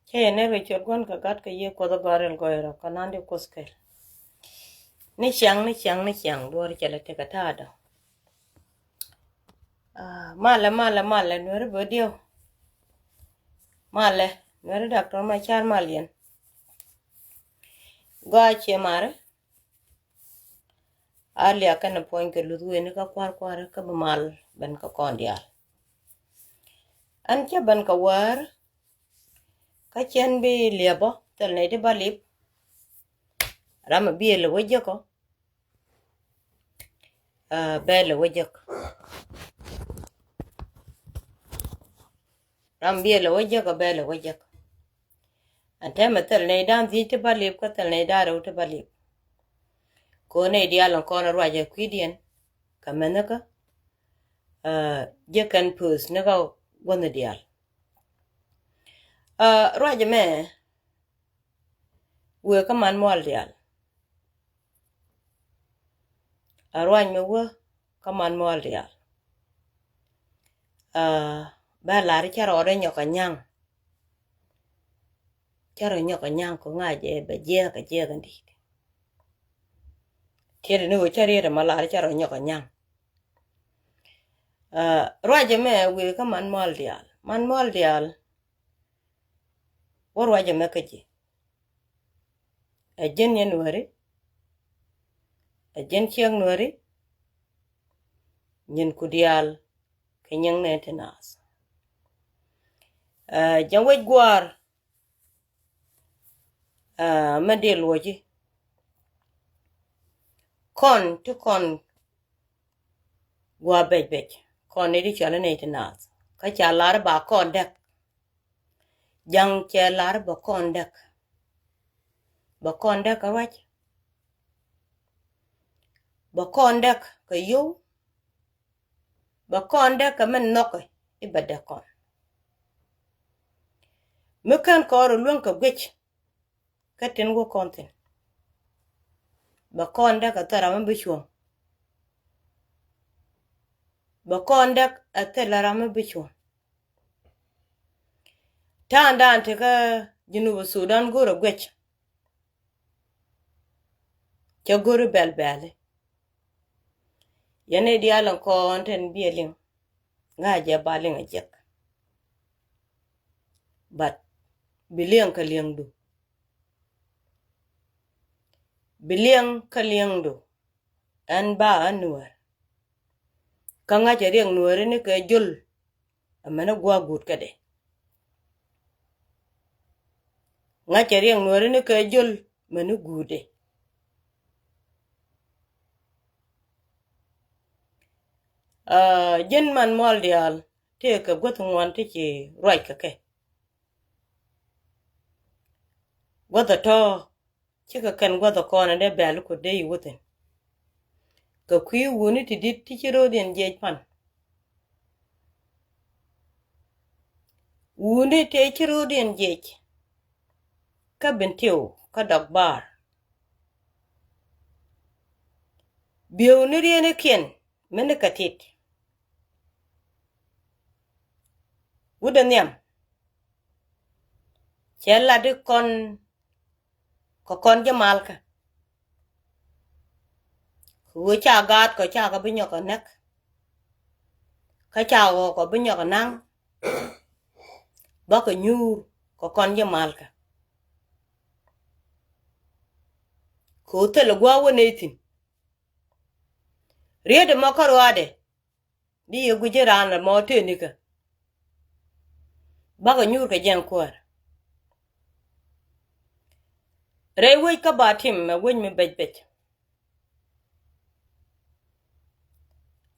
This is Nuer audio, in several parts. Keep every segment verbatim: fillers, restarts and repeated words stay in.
Cä yɛn ni rɔ ciöt Gua̱n kɛ Gat kɛ Yiëë Kuɔth ɛ gɔ̱a̱r rɛl gɔɔy rɔ kɛ nan di Kuoth kɛl. Ni ciaŋ, ni ciaŋ, ni ciaŋ, duɔ̱ɔ̱r cɛ lɛ tekɛ ta̱a̱ dɔ̱ŋ. Ah, malɛ, malɛ, malɛ, Nuɛri bä diɛw. Malɛ, Nuɛri Doctor Macar Maliɛn. Gɔaa ciɛ mari. A liak kɛn puɔ̱ny kɛ luth wen kä kua̱r kua̱r kä bi mal ben kɛ kɔn diaal. Ɛn cä ben kɛ wäär kä cɛn bi liɛpɔ thil nɛy ti ba lip. Ram a biël wä jek ɔ, ah, bɛl wä jek. Ram biël wä jek ɔ, bɛl wä jek. Ɛn tɛmɛ thil nɛy da̱ŋ dhiec ti ba lip kä thil nɛy da̱ŋ rɛw ti ba lip. Kɛ ɣöö nɛy diaal ɛn kɔn ruacɛ kui̱diɛn kɛ mɛnhikä, ah, jek kɛn pöth ni kä gua̱nh diaal. Ah, ruacɛ mɛ wëë kä man mual diaal. A ruac mi wä kä man mual diaal. Ah, bɛ lar cä rɔɔdɛ nyɔk a nyaŋ. Cä rɔ nyɔk a nyaŋ kɛ ŋa̱c ɛ bɛ jiɛk a jiɛk in di̱i̱t. Tiɛt ni wä cä riet ɛmɔ lar cä rɔ nyɔk a nyaŋ. Ah, ruac ɛmɛ wëë kä man mual diaal. Man mual diaal. Wä ruacɛ mɛ kä ji̱. Ɛ ji̱n yɛn Nuɛri. Ɛ ji̱n ciɛk Nuɛri. Nyin ku diaal kɛ nyiŋ nɛ ti naath. Ɛ jɛn wec gua̱a̱r. Ɛ mɛ dee luɔci. Kɔn ti kɔn gua̱a̱r bɛc bɛc. Kɔn ni ti cɔl ni ti naath. Kä ca lar ba kɔn dɛk. Ja̱ŋ cɛ lar bɛ kɔn däk. Bɛ kɔn däk kɛ ruac. Bɛ kɔn däk kɛ yio̱w. Bɛ kɔn däk kɛ min nhɔkɛ i̱ bɛ däk kɔn. Mi kän kɔɔr luäŋ kɛ guic. Kä tin wä kɔn thi̱n. Bɛ kɔn däk kɛ thil ram mi bi cuɔ̱ŋ. Bɛ kɔn däk kɛ thil ram mi bi cuɔ̱ŋ. Ta̱a̱ŋdan tekä Junub Sudan go̱rɛ guec. Cɛ go̱ri bɛl bɛli. Yɛn i̱ diaal in kɔn tin biɛ liŋ. Ŋa̱ jɛ ba liŋ a jek. But bi liɛŋ kä liɛŋdu. Bi liɛŋ kä liɛŋdu. Ɛn ba a Nuäär. Kä ŋa̱cɛ riɛk Nuääri ni kɛ jol. Ɛmɛni gua̱a̱k guut kädɛ. Ŋa̱cɛ riɛk Nuääri ni kɛ jol mɛni guutdɛ. Aa, ji̱n man mual diaal tëëkɛ guäth ŋuan ti ci ruac kɛ kɛ. Guäth ɛ tɔ̱ cikɛ kɛn guäth ɛ kɔn ɛ dee bɛ̈ɛ̈l kut dee yi wuthin. Kɛ kui̱ wuni ti di̱t ti ci ro̱o̱diɛn jiɛc pan. Wuni tëë ci ro̱o̱diɛn jiɛc. Kä Bentiu kä Dɔk Baar. Bieu ni rienikiɛn mi ni kɛ tit. Wut ɛ nhiam. Cɛ lat di kɔn kɛ kɔn ji̱ malkä. Kɛ ɣöö ca gaat kɔ ca kɛ bi nyɔk kɛ näk. Kä ca ɣɔɔ kɔ bi nyɔk kɛ naŋ. Bä kɛ nyuur kɛ kɔn ji̱ malkä. Kɛ ɣöö thilɛ gua̱a̱k wä nɛy thi̱n. Riet ɛmɔ kä ruaadɛ. Di yɛ gui̱c raan ɛmɔ tëë nikä. Bakɛ nyuur kɛ jiɛn kuäär. Rɛy wec kä ba tim ɛ wec mi bɛc bɛc.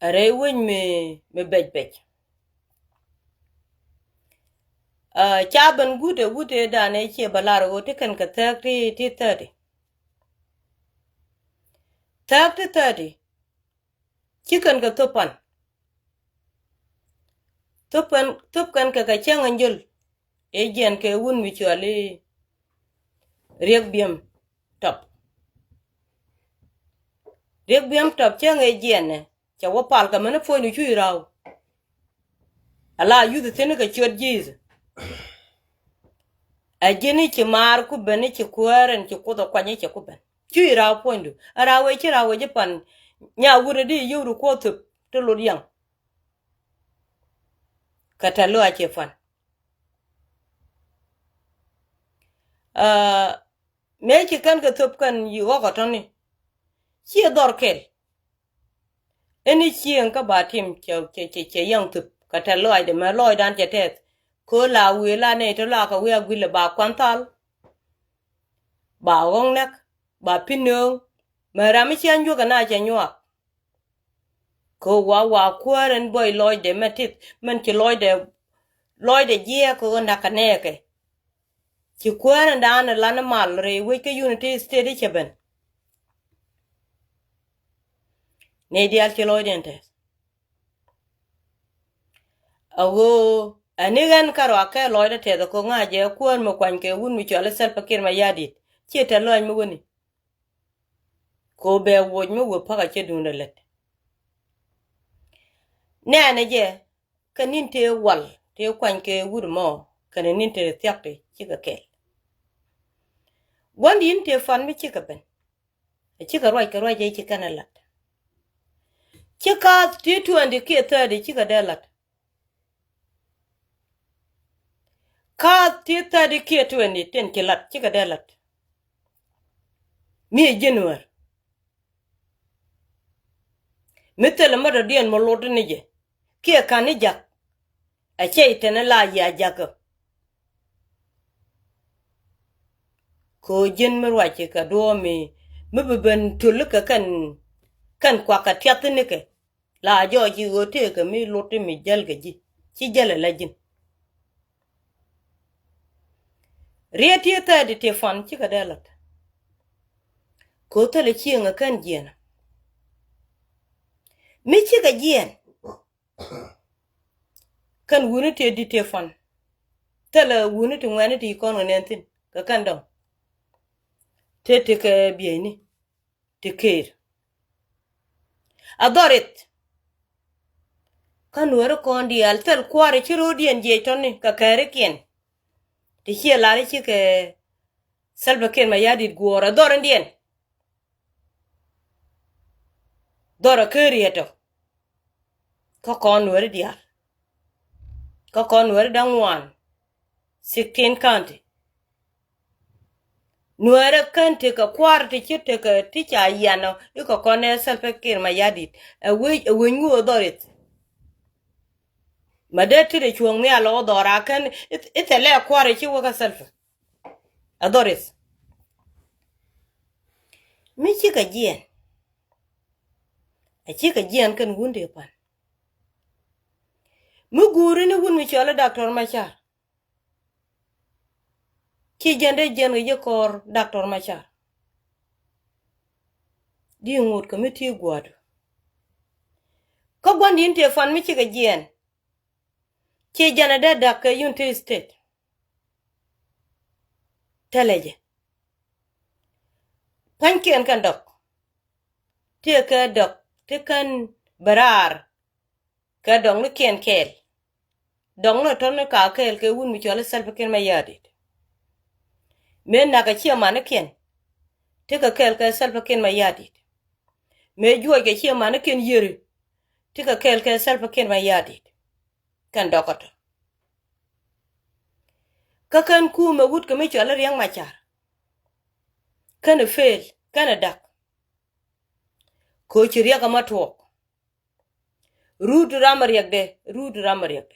Ɛ rɛy wec mi, mi bɛc bɛc. Aa, ca ben guut ɛ wut ëëdan ëë ciɛ bɛ lar ɣöö ti kɛn kɛ thirty, ti thirty. Thirty, thirty. Ci kɛn kɛ thop pan. Thop kɛn, thop kɛn kɛ kɛ cäŋ ɛn jöl. Ëë jiɛn kɛ wun mi cuali Riek Biɛm Tɔp. Riek Biɛm Tɔp cäŋ ëë jiɛn ɛ cɛ wä pal kɛ mɛn puɔ̱ny ni cuc raw. Ala yuth thi̱n kɛ ciöt ji̱th. Ɛ ji̱n i̱ ci maar ku ben i̱ ci kuäär ɛn ci Kuoth ɛ kuany i̱ ci ku ben. Cu i̱ raw puɔ̱nydu ɛ raw wee ci raw wee ji̱ pan. Nya wut ɛ di yio̱w ri Kuoth thöp ti lot yaŋ. Kɛ tɛ̈th lɔaac ci pan. Mëë ci kɛn kɛ thöp kɛn yi ɣɔk ɛ tɔ̱ni. Ciɛ dhɔr kɛl. Ɛn i̱ cieŋ kä ba tim cɛ, cɛ, cɛ, cɛ yɛŋ thöp kɛ tɛ̈th lɔaacdɛ mɛ lɔɔcdan cɛ tɛth. Kɛ ɣöö la wi̱i̱ la nɛy te lɔakɛ wi̱i̱ a gui̱lɛ ba kuan thal. Ba ɣɔ̱ŋ nɛk, ba pi̱n nööŋ. Mɛ ram mi ciaŋ juäk ɛ na cɛ nyuak. Kɛ ɣöö wa, wa kuäär ɛn buɔy lɔcdɛ mɛ tith, mɛn ci lɔcdɛ, lɔcdɛ jiɛɛk kɛ ɣöö nakä nɛɛkɛ. Ci kuäär ɛn da̱a̱n ɛ lan ɛ mal rɛy wec kä Unity State i̱ cɛ ben. Nɛy diaal ci lɔcdɛ ɛn tɛth. A ɣöö ɛ ni ɣän kä ruak kɛ lɔcdɛ tɛth ɛ ko̱ ŋa̱c jɛ kuäär mi kuany kɛ wut mi cɔal i̱ Salva Kiir Mayardit. Ciɛ tɛ̈th lɔaac mi wäni. Kɛ ɣöö bɛ woc mi wee pa̱k a cɛ duundɛ lät. Nɛɛnɛ jɛ kɛ ni̱n tëë wal tëë kuany kɛ wut mɔ kɛnɛ ni̱n tëë thia̱k tëë cikɛ kɛl. Gua̱ndi̱n tëë pan mi cikɛ ben. Ɛ cikɛ ruac kɛ ruac ɛ ci kɛn ɛ la̱t. Ci kaath ti twenty kiɛ thirty cikɛ dee la̱t. Kaath ti thirty kiɛ twenty tin ci la̱t cikɛ dee la̱t. Mi ɛ January. Mi thilɛ mi dɔ̱diɛn mi lot ni jɛ kiɛ ka̱n ni ja̱k. Ɛ cɛy tɛn la yia ja̱kä. Kɛ ɣöö ji̱n mi ruac kɛ duɔ̱ɔ̱p mi, mi bi ben töl kɛ kɛn, kɛn kuak kɛ tiath ni kɛ. La jɔɔc ji̱ ɣöö tëëkɛ mi lot ti mi jäl kɛ ji̱ ci jäl ala ji̱n. Riet ti thirty ti pan cikɛ dee la̱t. Kɛ ɣöö thilɛ cieŋ ɛ kɛn jiɛn. Mi cikɛ jiɛn. Kɛn wuni ti di ti pan. Thilɛ wuni ti ŋuɛni ti kɔn kɛ nɛn thi̱n kɛ kɛn dɔ̱ŋ. Ti ti kɛ bieyni. Ti ker. A dhɔrit. Kä nuɛri kɔn diaal thil kua̱ri ci ro̱o̱diɛn jiɛc tɔ̱ni kɛ kɛɛrikiɛn. Ti ciɛ lari cikɛ Salva Kiir Mayardit guɔ̱ɔ̱r a dhɔrindiɛn. Dhɔr a ker yɛ tɔ. Kä kɔn nuɛri diaal. Kä kɔn nuɛri da̱ŋ ŋuan. Sixteen county. Nuɛrɛ kän tekɛ kua̱r ti ci tekɛ ti ca yianɔ ikɛ kɔn ɛ Salva Kiir Mayardit. Ɛ wec, ɛ wec ŋu ɛ dhɔr ith. Ma dee ti de cuɔ̱ŋ nhial ɔ dhɔr a kän ith, ithɛ lɛ kua̱r i̱ ci wä kä Salva. Ɛ dhɔr ith. Mi cikɛ jiɛn. Ɛ cikɛ jiɛn kɛn wun dee pan. Mi guuri ni wun mi cɔl i̱ Doctor Machar. Ci jiɛn dee jiɛn kɛ ji̱ kɔɔr Doctor Machar. Di ŋot kɛ mi ti gua̱a̱du. Kä gua̱ndi̱n tëë pan mi cikɛ jiɛn. Ci jiɛn a dee da̱k kɛ Unity State. Tɛlɛ jɛ. Pa̱nykiɛn kɛn dɔk. Tëë kɛ dɔk ti kɛn bɛ raar. Kɛ dɔŋ ni kiɛn kɛɛl. Dɔŋ ni tɔ̱ ni ka kɛɛl kɛ wun mi cɔl i̱ Salva Kiir Mayardit. Mëë nak kɛ ciɛ man ni kiɛn. Tekɛ kɛɛl kɛ Salva Kiir Mayardit. Mëë juɔc kɛ ciɛ man ni kiɛn yeri. Tekɛ kɛɛl kɛ Salva Kiir Mayardit. Kɛn dɔk kä tɔ. Kä kɛn kuumɛ wut kɛ mi cɔl i̱ Riɛk Macar. Kɛn ɛ fail, kɛn ɛ da̱k. Koci riɛk ɛmɔ tuɔɔk. Rut ram a riɛkdɛ, rut ram a riɛkdɛ.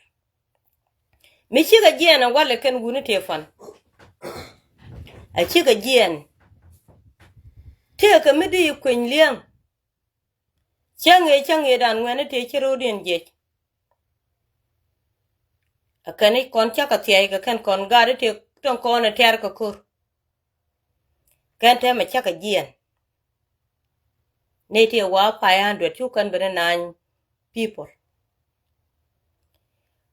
Mi cikɛ jiɛɛn ɛ walɛ kɛn wuni tëë pan. A cikɛ jiɛɛn. Tëëkɛ mi di kueny liɛŋ. Cäŋ ëë cäŋ ëë dan ŋuɛ̈ni tëë ci ro̱o̱diɛn jiɛc. A kɛn i̱ kɔn cakɛ thia̱y kɛ kɛn kɔn gaat i̱ tëë tɔŋ kɔn ɛ tɛ̈r kɛ ko̱r. Kɛn tɛmɛ cakɛ jiɛɛn. Nɛy ti ɛ wa five hundred cu kɛn ben ɛ nine people.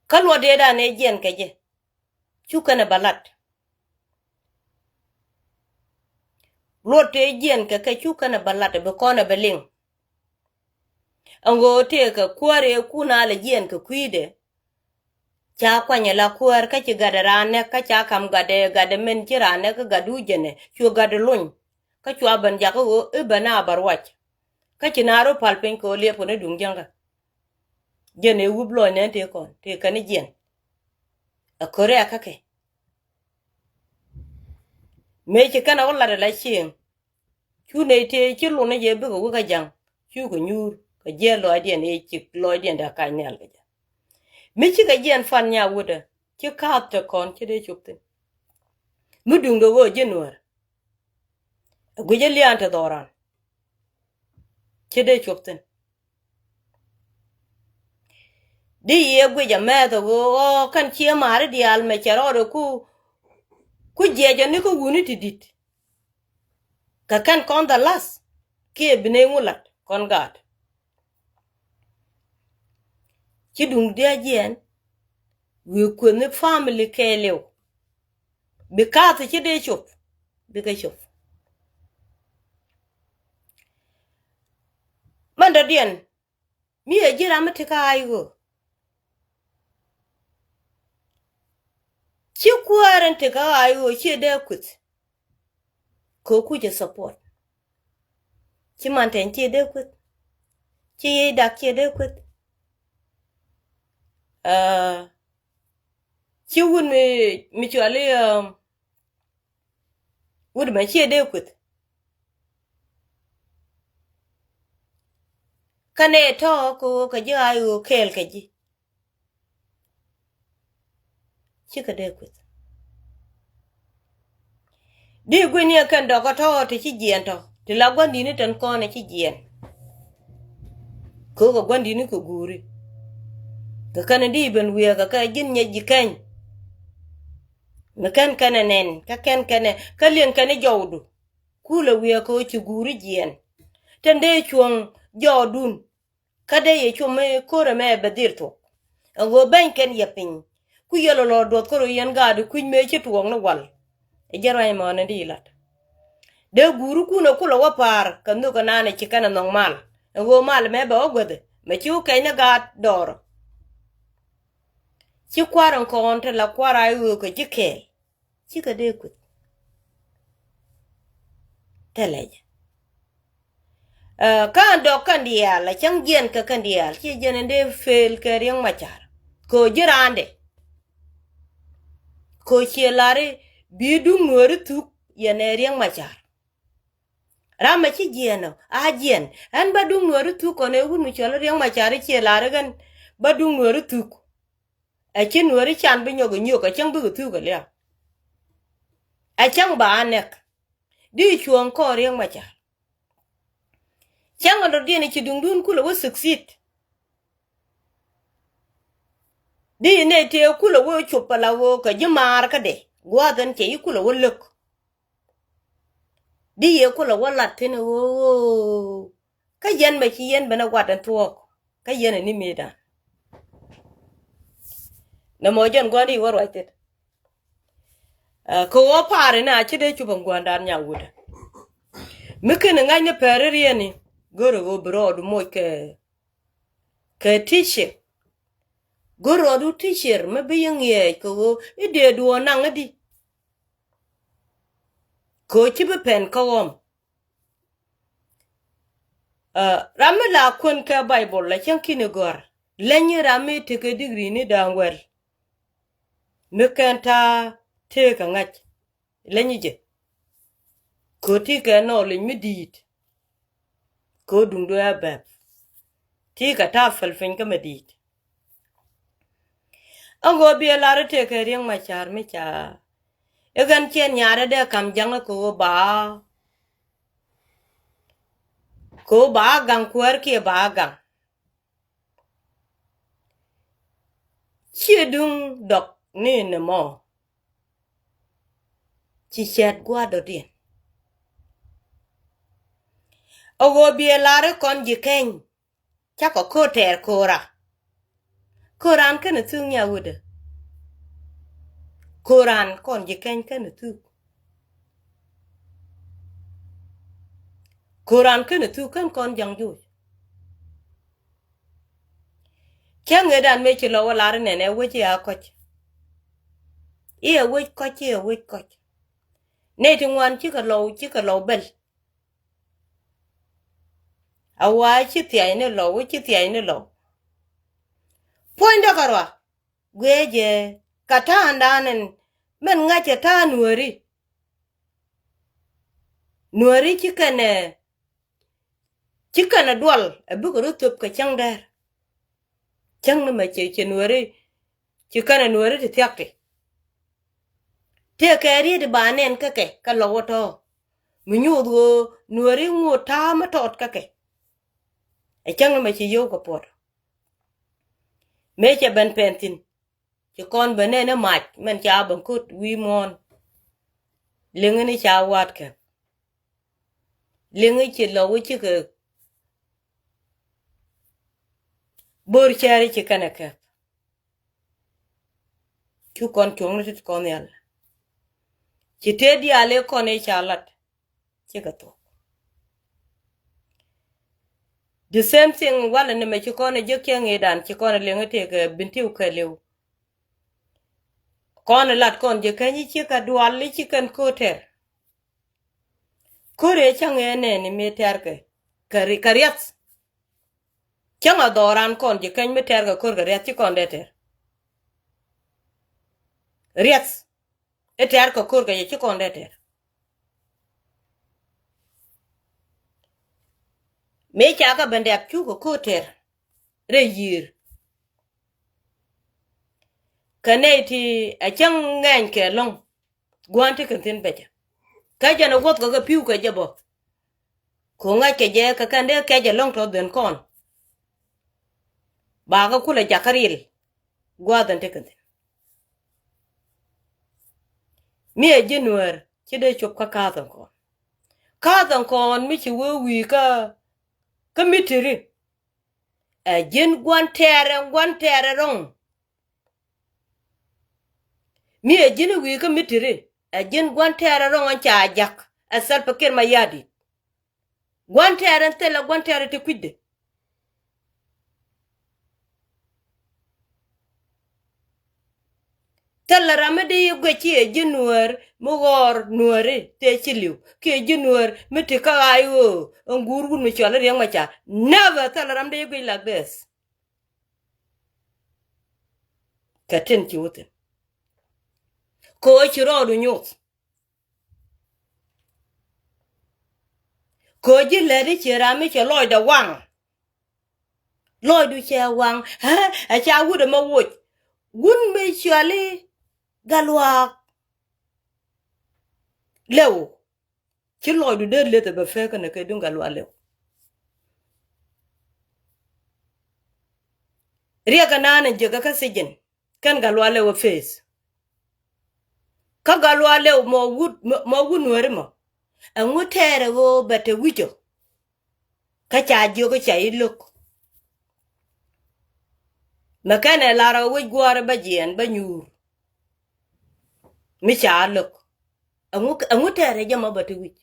Kä luɔt dee dan ɛ jiɛɛn kɛ jɛ. Cu kɛn ɛ bä lat. Luɔt tëë jiɛɛn kɛ kɛ cu kɛn ɛ bä lat ɛ bi kɔn ɛ bɛ liŋ. Ɛn ɣöö tëëkɛ kuäär ëë kun a lɛ jiɛɛn kɛ kui̱dɛ. Ca kuany ala kuäär kä ci gatdɛ raan näk, kä ca kam gatdɛ, gatdɛ min ci raan näk kä gatdu jɛnɛ, cu gatdɛ lony. Kä cua ben jakä ɣöö i̱ ben a bä ruac. Kä ci naath rɔ pal piny kɛ ɣöö liɛpkɛ ni duŋ jäŋkä. Jɛn ɛ wup lɔc nɛn tëë kɔn tëë kɛn i̱ jiɛn. Ɛ kör ɛ kä kɛ. Mëë ci kɛn ɛ wä lat ala cieŋ. Cu nɛy tëë ci lun ni jɛ bikɛ wä kä ja̱ŋ. Cukɛ nyuur kɛ jiɛn lɔcdiɛn ëë cik lɔcdiɛn dee kac nhial kɛ jɛ. Mi cikɛ jiɛn pan nya wutdä ci kaath te kɔn ci dee cop thi̱n. Mi duŋdɛ ɣöö ji̱ nuäär. Ɛ guic ɛ liaan te dhɔran. Ci dee cop thi̱n. Di yiëë guic amɛth ɛ ɣöö ɣɔɔ kɛn cië maari diaal mɛ cɛ rɔɔdɛ ku, ku jiɛcɛ ni kä wuni ti di̱t. Kɛ kɛn kɔn the last kiɛ bi ney ŋu lat kɔn gaat. Ci duŋ diaal jiɛn wi̱i̱ kueth ni family kɛɛliw. Bi kaath ci dee cop bikɛ cop. Mɛn dɔ̱diɛn mi ɛ ji̱ ram mi ti kä ay ɣöö ci kuäär in ti kä ay ɣöö ciɛ dee kueth. Kɛ kucɛ support. Ci man tɛn ciɛ dee kueth. Ci yiec dak ciɛ dee kueth. Ci wut mi, mi cuali wut mɛ ciɛ dee kueth. Kä nɛ tɔ̱ kɛ ɣöö kɛ ji̱ ay ɣöö kɛɛl kɛ ji̱. Cikɛ dee kueth. Di guini ɛ kɛn dɔk kä tɔ̱ ti ci jiɛn tɔ̱ ti la gua̱ndi̱ni tɛn kɔn ɛ ci jiɛn. Kɛ ɣöö kɛ gua̱ndi̱ni kɛ guuri. Kɛ kɛn di ben wiee kɛ kɛ ji̱n nyɛ ji̱ kɛny. Mi kɛn kɛn ɛ nɛn kä kɛn kɛn ɛ kä liɛn kɛn ɛ jɔwdu. Kulɛ wiee kɛ ɣöö ci guuri jiɛn. Tɛn dee cuɔ̱ŋ jɔwdun. Kä dee yɛ cuɔ̱m mi ko̱rɛ mɛ bɛ dhil tuɔk. Ɛn ɣöö beny kɛn yɛ piny. Ku yɛl ɔ lɔ duɔth kärɔ yɛn gaat kui̱ny mëë ci tuɔɔk ni wal. Ɛ jɛ ruany mɔnɛ di lat. Dee guuri kun ɛ kulɛ wä pa̱a̱r kɛ nhök ɛ naan ɛ ci kɛn ɛ nhɔk mal. Ɛn ɣöö mal mɛ bɛ wä guäthɛ mɛ ci wä kɛny ni gaat dɔɔrɔ. Ci kua̱r ɛn kɔn te la kua̱r a i̱ ɣöö kɛ ji̱ kɛɛl. Cikɛ dee kueth. Tɛlɛ jɛ. Ɛ, kä ɛn dɔk kɛn diaal, ɛ cäŋ jiɛn kɛ kɛn diaal, ciɛ jiɛn ɛn dee fail kɛ Riɛk Macar. Kɛ ɣöö ji̱ raandɛ. Kɛ ɣöö ciɛ lari, bi duŋ nuääri thuk, yɛn ɛ Riɛk Macar. Ram ɛ ci jiɛn ɔ, a jiɛn. Ɛn bä duŋ nuääri thuk kɔn ɛ wut mi cɔl Riɛk Macar ciɛ lari kɛn, bä duŋ nuääri thuk. Ɛ ci nuääri can bi nyɔk inyök, ɛ cäŋ bikɛ thuk ɛ liak. Ɛ cäŋ ba a nɛk. Di cuɔ̱ɔ̱ŋ kɔɔr Riɛk Macar. Cäŋ ɛ dɔ̱diɛn ɛ ci duŋdun kulɛ wä succeed. Di nɛ tëë kulɛ wä cop ala wä kɛ ji̱ maar kädɛ. Gua̱a̱th ɛn cɛ yi kulɛ wä lök. Di yɛ kulɛ wä lat thi̱n ɛ ɣöö. Kä yɛn mɛ ci yɛn ben ɛ gua̱t ɛn thuɔ̱k. Kä yɛn ɛ ni mëëdan. Nɛ mɔ jɛn gua̱n i̱ wä ruac thit. Ɛ, kɛ ɣöö pa̱a̱ri na ci dee cup ɛn gua̱ndan nya wutdä. Mi ken ŋa̱cni pɛri riɛni. Go̱rɛ ɣöö bi rɔɔdu moc kɛ, kɛ teacher. Go̱r rɔɔdu teacher mi bi yi ŋiɛɛc kɛ ɣöö i̱ dee duɔɔn naŋ i̱di. Kɛ ɣöö ci bi pɛn kä ɣɔm. Ɛ, ram mi la kuɛn kɛ Baibol la cäŋ kini gɔ̱a̱r. Leny ram mi tekɛ digri ni da̱a̱ŋ wɛl. Mi kɛn ta̱a̱ tëëkɛ ŋa̱c. Leny jɛ. Kɛ ɣöö ti kɛ knowledge mi di̱i̱t. Kɛ ɣöö duŋdu ɛ bɛp. Ti kɛ ta̱a̱ päl piny kä mi di̱i̱t. Ɛn ɣöö biɛ lar i̱ tëëkɛ Riɛk Macar mi ca. I̱ ɣän ciɛ nyaarä dee kam ja̱ŋä kɛ ɣöö ba. Kɛ ɣöö ba gaŋ kuäär kiɛ ba gaŋ. Ciɛ duŋ dɔk ni ni mɔ. Ci cɛɛt gua̱a̱r dɔ̱diɛn. Ɛ ɣöö biɛ lar i̱ kɔn ji̱ keny. Cakɔ ko̱r tɛɛr ko̱ra. Ko̱ran kɛnɛ thuk nya wutdä. Ko̱ran kɔn ji̱ keny kɛnɛ thuk. Ko̱ran kɛnɛ thuk kɛn kɔn ja̱ŋ joc. Cäŋ ëëdan mëë ci Lɔw ɛ lar inɛn ɛ wec i̱ a kɔc. I̱ ɛ wec kɔc, i̱ ɛ wec kɔc. Nɛy ti ŋuan cikɛ Lɔw, cikɛ Lɔw bɛl. A wa ci thiac ni Lɔw, ci thiac ni Lɔw. Puɔ̱nydä kärɔa guiɛ jɛ kɛ ta̱a̱ŋdan in min ŋa̱cɛ ta̱a̱ Nuääri. Nuääri ci kɛnɛ, ci kɛnɛ dual ɛ bikɛ rɔ thöp kɛ cäŋ dɛr. Cäŋ ni mɛ ci, ci Nuääri, ci kɛnɛ Nuääri ti thia̱k ti. Tëëkɛ riet ba nɛn kä kɛ, kä Lɔw ɛ tɔ̱. Mi nyuuth ɣöö Nuääri ŋot ta̱a̱ mi tɔt kä kɛ. Ɛ cäŋ ni mɛ ci yio̱w kɛ puɔt. Mëë cɛ ben pɛn thi̱n. Ci kɔn ben nɛn i̱ mac, mɛn ca ben ko̱t wi̱i̱ muɔ̱ɔ̱n. Liŋi ni ca wa̱a̱t kɛ. Liŋi ci Lɔw i̱ cikɛ bo̱r cääri ci kɛnɛ kɛ. Cu kɔn cuɔ̱ŋni ti kɔn nhial. Ci tëë diaal i̱ kɔn i̱ ca lat. Cikɛ thuɔ̱k. The same thing, walɛ ni mɛ ci kɔn ɛ jek cäŋ ëëdan, ci kɔn ɛ liŋ ɛ tëëkɛ Bentiu kɛɛliw. Kɔn ɛ lat kɔn jɛ käny i̱ cikɛ dual i̱ ci kɛn ko̱r tɛr. Ko̱r ëë cäŋ ëë nɛɛni mëë tɛrkɛ kɛ ri-, kɛ riath. Cäŋ a dhɔran kɔn jɛ käny mi tɛrkɛ ko̱r kɛ riath ci kɔn dee tɛr. Riath. I̱ tɛr kɛ ko̱r kɛ jɛ ci kɔn dee tɛr. Mëë ca kɛ ben dɛp cukɛ ko̱r tɛr rɛy yiër. Kɛ nɛy ti a cäŋ ŋɛɛny kɛ lɔ̱ŋ. Gua̱a̱n ti kɛn thi̱n bɛcä. Kä jɛn a wuɔth kɛ kɛ pi̱w kɛ jɛ bä. Ko̱ ŋa̱c kɛ jɛ kɛ kɛn dee kɛc ɛlɔ̱ŋ tɔ̱ dhɛn kɔn. Ba kɛ kulɛ jakä riɛl. Gua̱a̱th ɛn tekɛ thi̱n. Mi ɛ ji̱ Nuäär ci dee cop kä ka̱a̱th ɛn kɔn. Ka̱a̱th ɛn kɔn mi ci wee wi̱i̱ kä, kä mitiri. Ɛ ji̱n gua̱n tɛɛrɛ, gua̱n tɛɛrɛ rɔ̱ŋ. Mi ɛ ji̱n wi̱i̱ kä mitiri, ɛ ji̱n gua̱n tɛɛrɛ rɔ̱ŋ ɛn ca jak, ɛ Salva Kiir Mayardit. Gua̱n tɛɛrɛ thilɛ gua̱n tɛɛrɛ ti kui̱dɛ. Thilɛ ram mi di yi guic ci ɛ ji̱ Nuäär mi ɣɔr Nuääri tëë ci li̱w. Kiɛ ji̱ Nuäär mi ti kä ɣa̱c ɣöö ɛn guur wut mi cɔal i̱ Riek Machar. Never, thilɛ ram di yi guic like this. Kɛ tin ci wä thi̱n. Kɛ ɣöö ci rɔɔdu nyoth. Kɛ ɣöö ji̱ lät i̱ ci ram mi cɛ lɔcdɛ waŋ. Lɔcdu cɛ waŋ. Ɛ ca wut ɛmɛ woc. Wut mi cɔali Gatluak Lɛw. Ci lɔcdu dee leth ɛ bɛ fee kɛnɛ kɛ duŋ Gatluak Lɛw. Riɛk kɛ naan ɛ jiäkä kä sijin kɛn Gatluak Lɛw ɛ face. Kä Gatluak Lɛw mɔ wut, mɔ wut Nuääri mɔ. Ɛŋu tɛɛrɛ ɣöö bɛ te wi̱cɔ. Kä ca jiök i̱ ca i̱ lo̱k. Mɛ kɛnɛ lar ɛ wec gua̱a̱r bä jiɛɛn bä nyuur. Mi ca lo̱k. Ɛŋu, ɛŋu tɛɛrɛ jɛ mɔ bä ti wi̱c.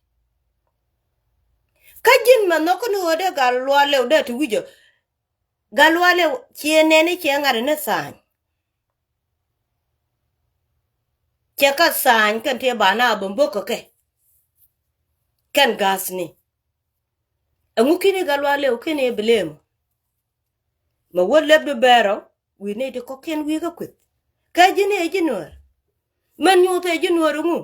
Kä ji̱n mɛ nhɔk kä ni ɣöö dee Gatluak Lɛw dee ti wi̱cɔ. Gatluak Lɛw ciɛ nɛni ciɛ ŋa̱t ni tha̱a̱ny. Cɛ kä tha̱a̱ny kɛn tëë ba na bä mbök kɛ kɛ. Kɛn ga̱a̱thni. Ɛŋu kini Gatluak Lɛw kini blame. Mɛ wä lep di bɛɛrɔ wi̱i̱ nɛy ti kɔ̱kiɛn wi̱i̱ kä kueth. Kɛ ji̱n i̱ ɛ ji̱ Nuäär. Mɛn nyuuth ɛ ji̱ Nuäär ɛŋu.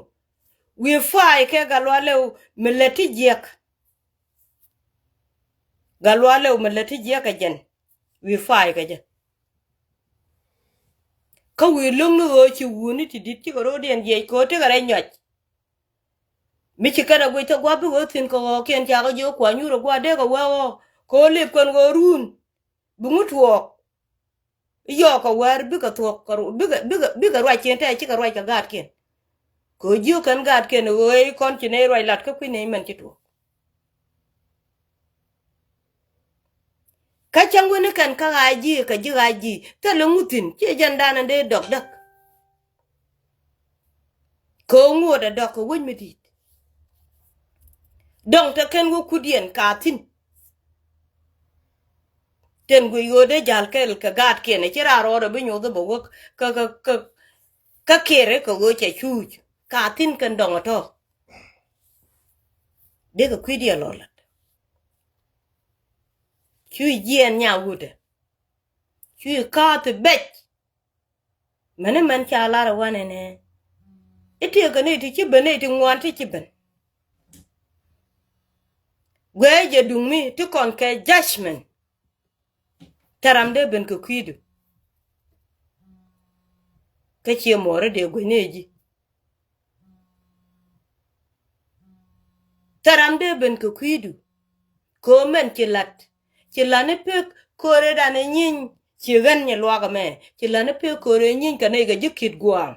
Wi̱i̱ fa̱a̱y kɛ Gatluak Lɛw mi lät ti jiɛk. Gatluak Lɛw mi lät ti jiɛk kɛ jɛn. Wi̱i̱ fa̱a̱y kɛ jɛ. Kä wi̱i̱ lo̱ŋni ɣöö ci wuni ti di̱t cikɛ ro̱o̱diɛn jiɛc kɛ ɣöö tekɛ rɛy nyɔac. Mi ci kɛn a guic thok gua̱a̱p bi ɣöö thi̱n kɛ ɣɔɔkiɛn cakɛ jiök kua̱ nyuur ɛ gua̱a̱ dee kɛ wee ɣɔɔ kɛ ɣöö lip kɛn ɣöö ruun. Bi ŋut tuɔɔk. I̱ yɔɔk kɛ wäär bikɛ thuɔ̱k kɛ ru-, bikɛ, bikɛ, bikɛ ruac ciɛn tɛɛc cikɛ ruac kɛ gaatkiɛn. Kɛ ɣöö jiök kɛn gaatkiɛn ɣöö i̱ kɔn ci nɛy ruac lat kä kui̱ nɛy mɛn ci tuɔɔk. Kä cäŋ wen i̱ kɛn kä ɣaac ji̱ kɛ ji̱ ɣaac ji̱ thilɛ ŋuthin ciɛ jɛn danɛ dee dɔk däk. Kɛ ɣöö ŋuɔ̱t ɛ dɔk kɛ wec mi di̱i̱t. Dɔ̱ŋ te kɛn wä kudiɛn ka thi̱n. Tin guic ɣöö dee jäl kɛl kɛ gaatkiɛn ɛ ci raar rɔɔdɛ bi nyoth bɛ wä kä kä kä kä kiɛɛr kɛ ɣöö cɛ cuuc ka thi̱n kɛn dɔŋ ɛ tɔ̱. Dee kɛ kui̱diɛn lɔ lat. Cuuc jiɛɛn nya wutdɛ. Cuuc kaath bec. Mɛni mɛn ca lar ɛ wanɛ nɛ i̱ tiek kɛ ni ti ci ben ni ti ŋuan ti ci ben. Guɛ jɛ duŋ mi ti kɔn kɛ judgment. Tɛ ram dee ben kɛ kui̱du. Kä ciɛ muɔɔri dee guecni ɛ ji̱. Tɛ ram dee ben kɛ kui̱du. Kɛ ɣöö mɛn ci la̱t ci la̱t ni pek kööredan ɛ nyiny. Ci ɣän nyɛ luaak ɛmɛ ci la̱t ni pek kööre nyiny kɛ nɛy kɛ ji̱ ki̱t gua̱a̱ŋ.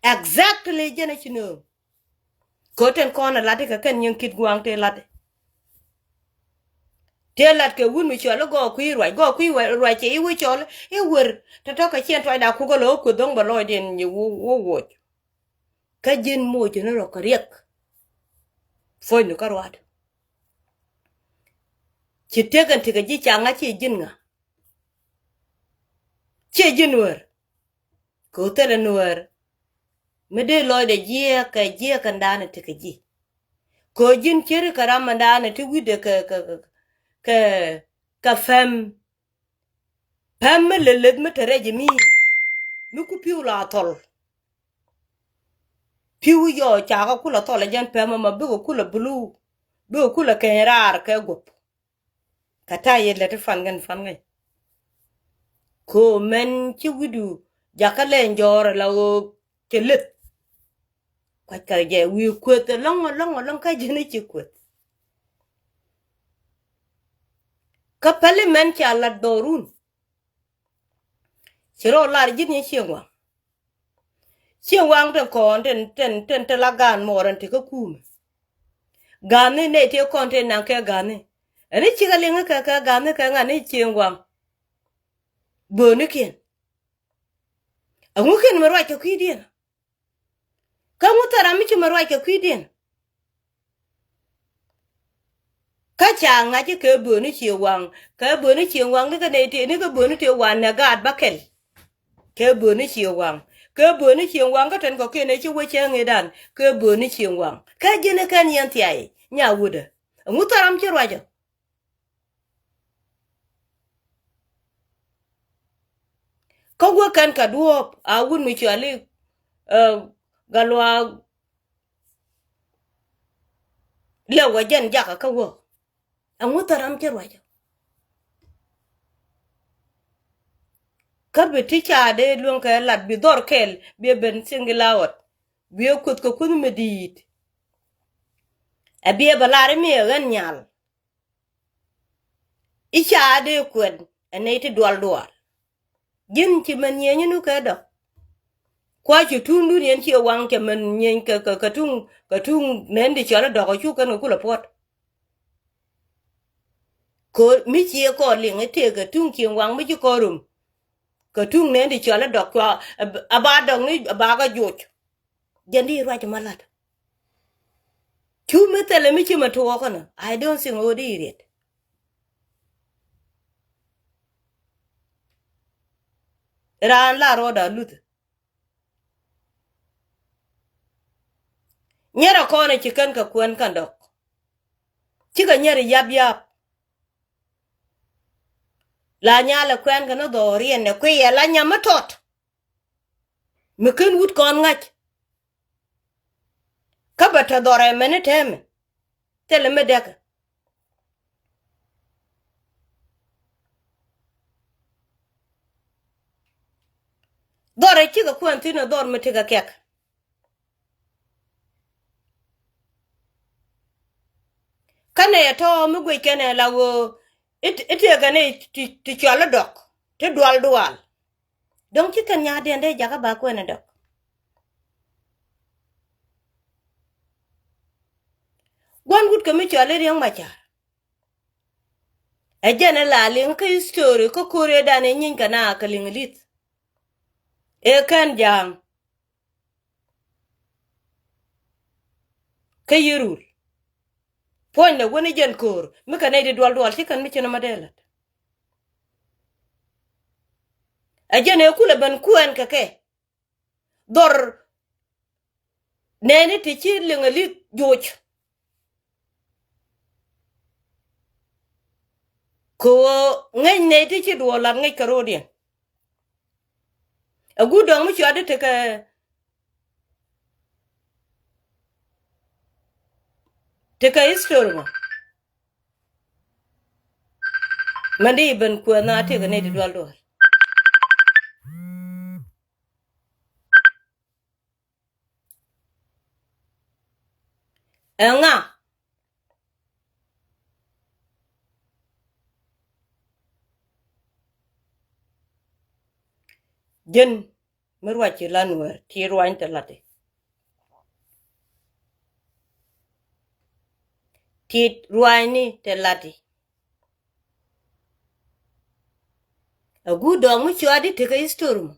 Exactly jɛn ɛ ci nööŋ. Kɛ ɣöö tin kɔn ɛ la̱t ikɛ kɛn nyiŋ ki̱t gua̱a̱ŋ tëë la̱t. Tëë la̱t kɛ wut mi cɔl i̱ gɔɔk kui̱ ruac gɔɔk kui̱ ruac cɛ i̱ wä cɔl i̱ wer tɔ̱tɔ̱ kɛ ciɛn tuacda kukɛ lɔ wä kueth dho̱ŋ bɛ lɔcdiɛn nyi wä woc. Kä ji̱n moc ni rɔ kɛ riɛk. Puɔ̱nydu kä ruaat. Ci tëk ɛn tekɛ ji̱ ca ŋa̱c ciɛ ji̱n ŋa? Ciɛ ji̱n wär. Kɛ ɣöö thilɛ nuäär mi dee lɔcdɛ jiɛɛk kɛ jiɛɛk kɛndan ɛ tekɛ ji̱. Kɛ ɣöö ji̱n ceri kɛ ram mɛndan ɛ ti wi̱cdɛ kɛ kɛ kɛ kɛ pɛm. Pɛm mi leth leth mi te rɛc ɛ mi mi ku pi̱w la thɔl. Pi̱w yɔ cakɛ kulɛ thɔl ɛ jɛn pɛm ɛmɔ bikɛ kulɛ blue bikɛ kulɛ keny raar kɛ guɔ̱p. Kä ta̱yɛ lät i̱ pan kɛn pan kɛn. Kɛ ɣöö mɛn ci wi̱du jakä lɛny jɔɔr ala ɣöö cɛ leth. Kua̱ckɛ jɛ wi̱i̱ kueth ɛlɔ̱ŋ ɛlɔ̱ŋ ɛlɔ̱ŋ kä ji̱n i̱ ci kueth. Kä päli mɛn ca lat dhɔrun. Ci rɔ lar ji̱n i̱ cieŋ waŋ. Cieŋ waŋ tin kɔn tin tin tin tin la gaan muɔɔr ɛn ti kä kuumɛ. Ga̱a̱ni nɛy tëë kɔn tëë naŋ kɛ ga̱a̱ni. Ɛn i̱ cikɛ liŋ kɛ kɛ ga̱a̱ni kɛ ŋa̱n i̱ cieŋ waŋ. Böönikiɛn. Ɛŋukiɛn mɛ ruac kɛ kui̱diɛn. Kä ŋu thil ram mi ci mɛ ruac kɛ kui̱diɛn. Kä ca ŋa̱c i̱ kɛ bööni cieŋ waŋ kɛ bööni cieŋ waŋ ni kɛ nɛy tëë ni kɛ bööni tëë waŋ nɛ gaat bäkɛl. Kɛ bööni cieŋ waŋ kɛ bööni cieŋ waŋ kä tɛn kɔ̱kiɛn ɛ ci wä cɛ ŋi̱i̱dan kɛ bööni cieŋ waŋ kä ji̱n ɛ kɛn yɛn thiay nya wutdä. Ɛŋu thil ram ci ruacä. Kä wä kɛn kɛ duɔ̱ɔ̱p a wut mi cuali ɛ Gatluak. Lɛ wä jɛn jakä kä wä. Ɛŋu thil ram ci ruacä. Kä bi ti ca dee luäŋ kɛ lat bi dhɔr kɛɛl bi ben single out. Bi ɛ kueth kɛ kueth mi di̱i̱t. Ɛ bi ɛ bɛ lar i̱ mi ɛ ɣän nyal. I̱ ca dee kuɛn ɛ nɛy ti dual dual. Ji̱n ci mɛn nyieenyi nu kɛ dɔ̱k. Kua ci tuŋdun yɛn ciɛ waŋ cɛ mɛn nyieny kɛ kɛ kɛ tuŋ kɛ tuŋ nɛn di cɔl i̱ dɔ̱k ɛ cu kɛn kɛ kulɛ puɔ̱t. Kɛ mi ciɛ kɔn liŋ i̱ tëëk kɛ tuŋ cieŋ waŋ mi ci kɔn rum. Kɛ tuŋ nɛn di cɔl i̱ dɔ̱k cua ɛ ba dɔ̱k ni ɛ ba kɛ joc. Jɛn di ruac ma lat. Cu mi thilɛ mi ci ma tuɔɔk känä. I don't think ɣöö di riet. Raan la rɔɔda luth. Nyɛrɛ kɔn ci kɛn kɛ kuɛn kɛn dɔk. Cikɛ nyɛri yap yap. La nyalɛ kuɛn kɛn dhɔriɛn nɛ kuiyɛ la nyam mi tɔt. Mi ken wut kɔn ŋa̱c. Kä bɛ te dhɔrɛ mɛni tɛmɛ. Thilɛ mi dɛkɛ. Dhɔrɛ cikɛ kuɛn thi̱n ɛ dhɔr mi tekɛ kɛk. Kä nɛ yɛ tɔ̱ mi guic kɛnɛ la ɣöö i̱, i̱ tiɛkɛ ni ti, ti cɔl i̱ dɔk ti dual dual. Dɔ̱ŋ ci kɛn nyaatdiɛn dee jakä ba kuɛn i̱ dɔk. Gua̱n wut kɛ mi cɔl i̱ Riek Machar. Ɛ jɛn ɛ la liŋ kä history kä ko̱riedan ɛ nyiny kɛ na kɛ liŋ li̱th. Ɛ kɛn ja̱a̱ŋ. Kä Yirul. Puɔ̱nydɛ wä ni jɛn ko̱o̱r mi kɛ nɛy ti dual dual ci kɛn mi ci nɔmɔ dee la̱t. Ɛ jɛn ɛ kulɛ ben kuɛn kɛ kɛ. Dhɔr nɛɛni ti ci liŋ ɛ li̱th joc. Kɛ ɣöö ŋäc nɛy ti ci duɔɔk lat ŋäc kɛ ro̱o̱diɛn. Ɛ guut dɔ̱ŋ mi cuat di tekɛ, tekɛ history mɔ. Mɛn di ben kuɛth na tekɛ nɛy ti dual dual. Ɛŋa? Jɛn mi ruac ci la Nuɛɛr ti ruany te lati. Ti ruanyni te lati. A guut dɔɔk mi cuat di tekɛ history mɔ.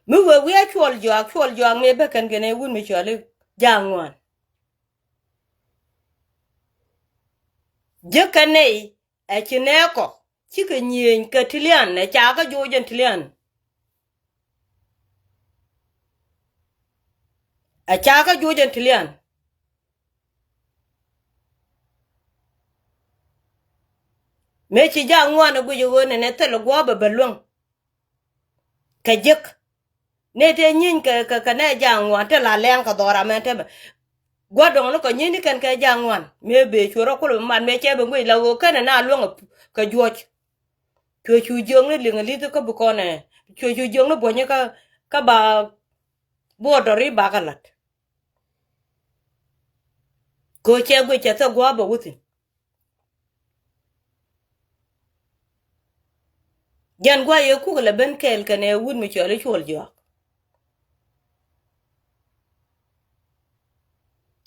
Mi wee wi̱i̱ a cuɔl juaak, cuɔl juaak mëë bä kɛn kɛn ɛ wut mi cuali jaak ŋuan. Jiäk kɛ nɛy ɛ ci nɛɛkɔ cikɛ nyiëëny kɛ ti lian, ɛ ca kä joc ɛn ti lian. Ɛ ca kä joc ɛn ti lian. Mëë ci jaak ŋuan ɛ guic ɛ ɣöö nɛnɛ thil ɛ guɔ̱ɔ̱p ɛ bɛ luäŋ. Kɛ jiäk. Nɛy tëë nyieny kɛ, kɛ, kɛ nɛ jaak ŋuan te la lɛŋ kɛ dhɔra mɛn te mɛ. Gua̱dɔŋ ni kɔ nyieny ni kɛn kɛ jaak ŋuan mëë bëë cuɛ rɔ kulɛ bi mat mëë cɛ bi ŋuic la ɣöö kɛnɛ na luäŋ kɛ juɔc. Cuɛ cu jiökni liŋ ɛ li̱th kä bi kɔn ɛ. Cuɛ cu jiökni buɔ̱nyä kä, kä ba border i̱ bakɛ la̱t. Kɛ ɣöö cɛ guic cɛ thil gua̱a̱p ɛ wuthin. Jɛn gua̱a̱ yɛ kuk lɛ ben kɛɛl kɛnɛ wut mi cɔal i̱ cuɔl juaak.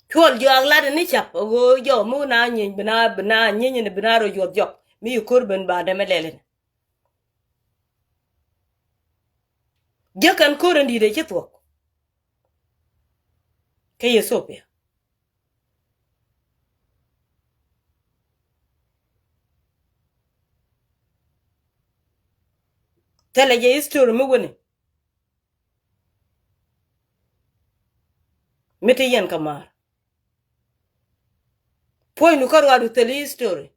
Cuɔl juaak lat ni cap ɛ ɣöö jɔw mi wun a nyieeny bi na, bi na nyieeny ni bi na rɔ juɔth jɔk mi yi ko̱r ben ba dɛmɛ lɛl in. Jiäk kɛn ko̱r in di̱i̱t ɛ ci thuɔ̱k. Kä Ethiopia. Thilɛ jɛ history mi wuni. Mi ti yɛn kɛ maar. Puɔ̱nydu kä ruaadu thil history.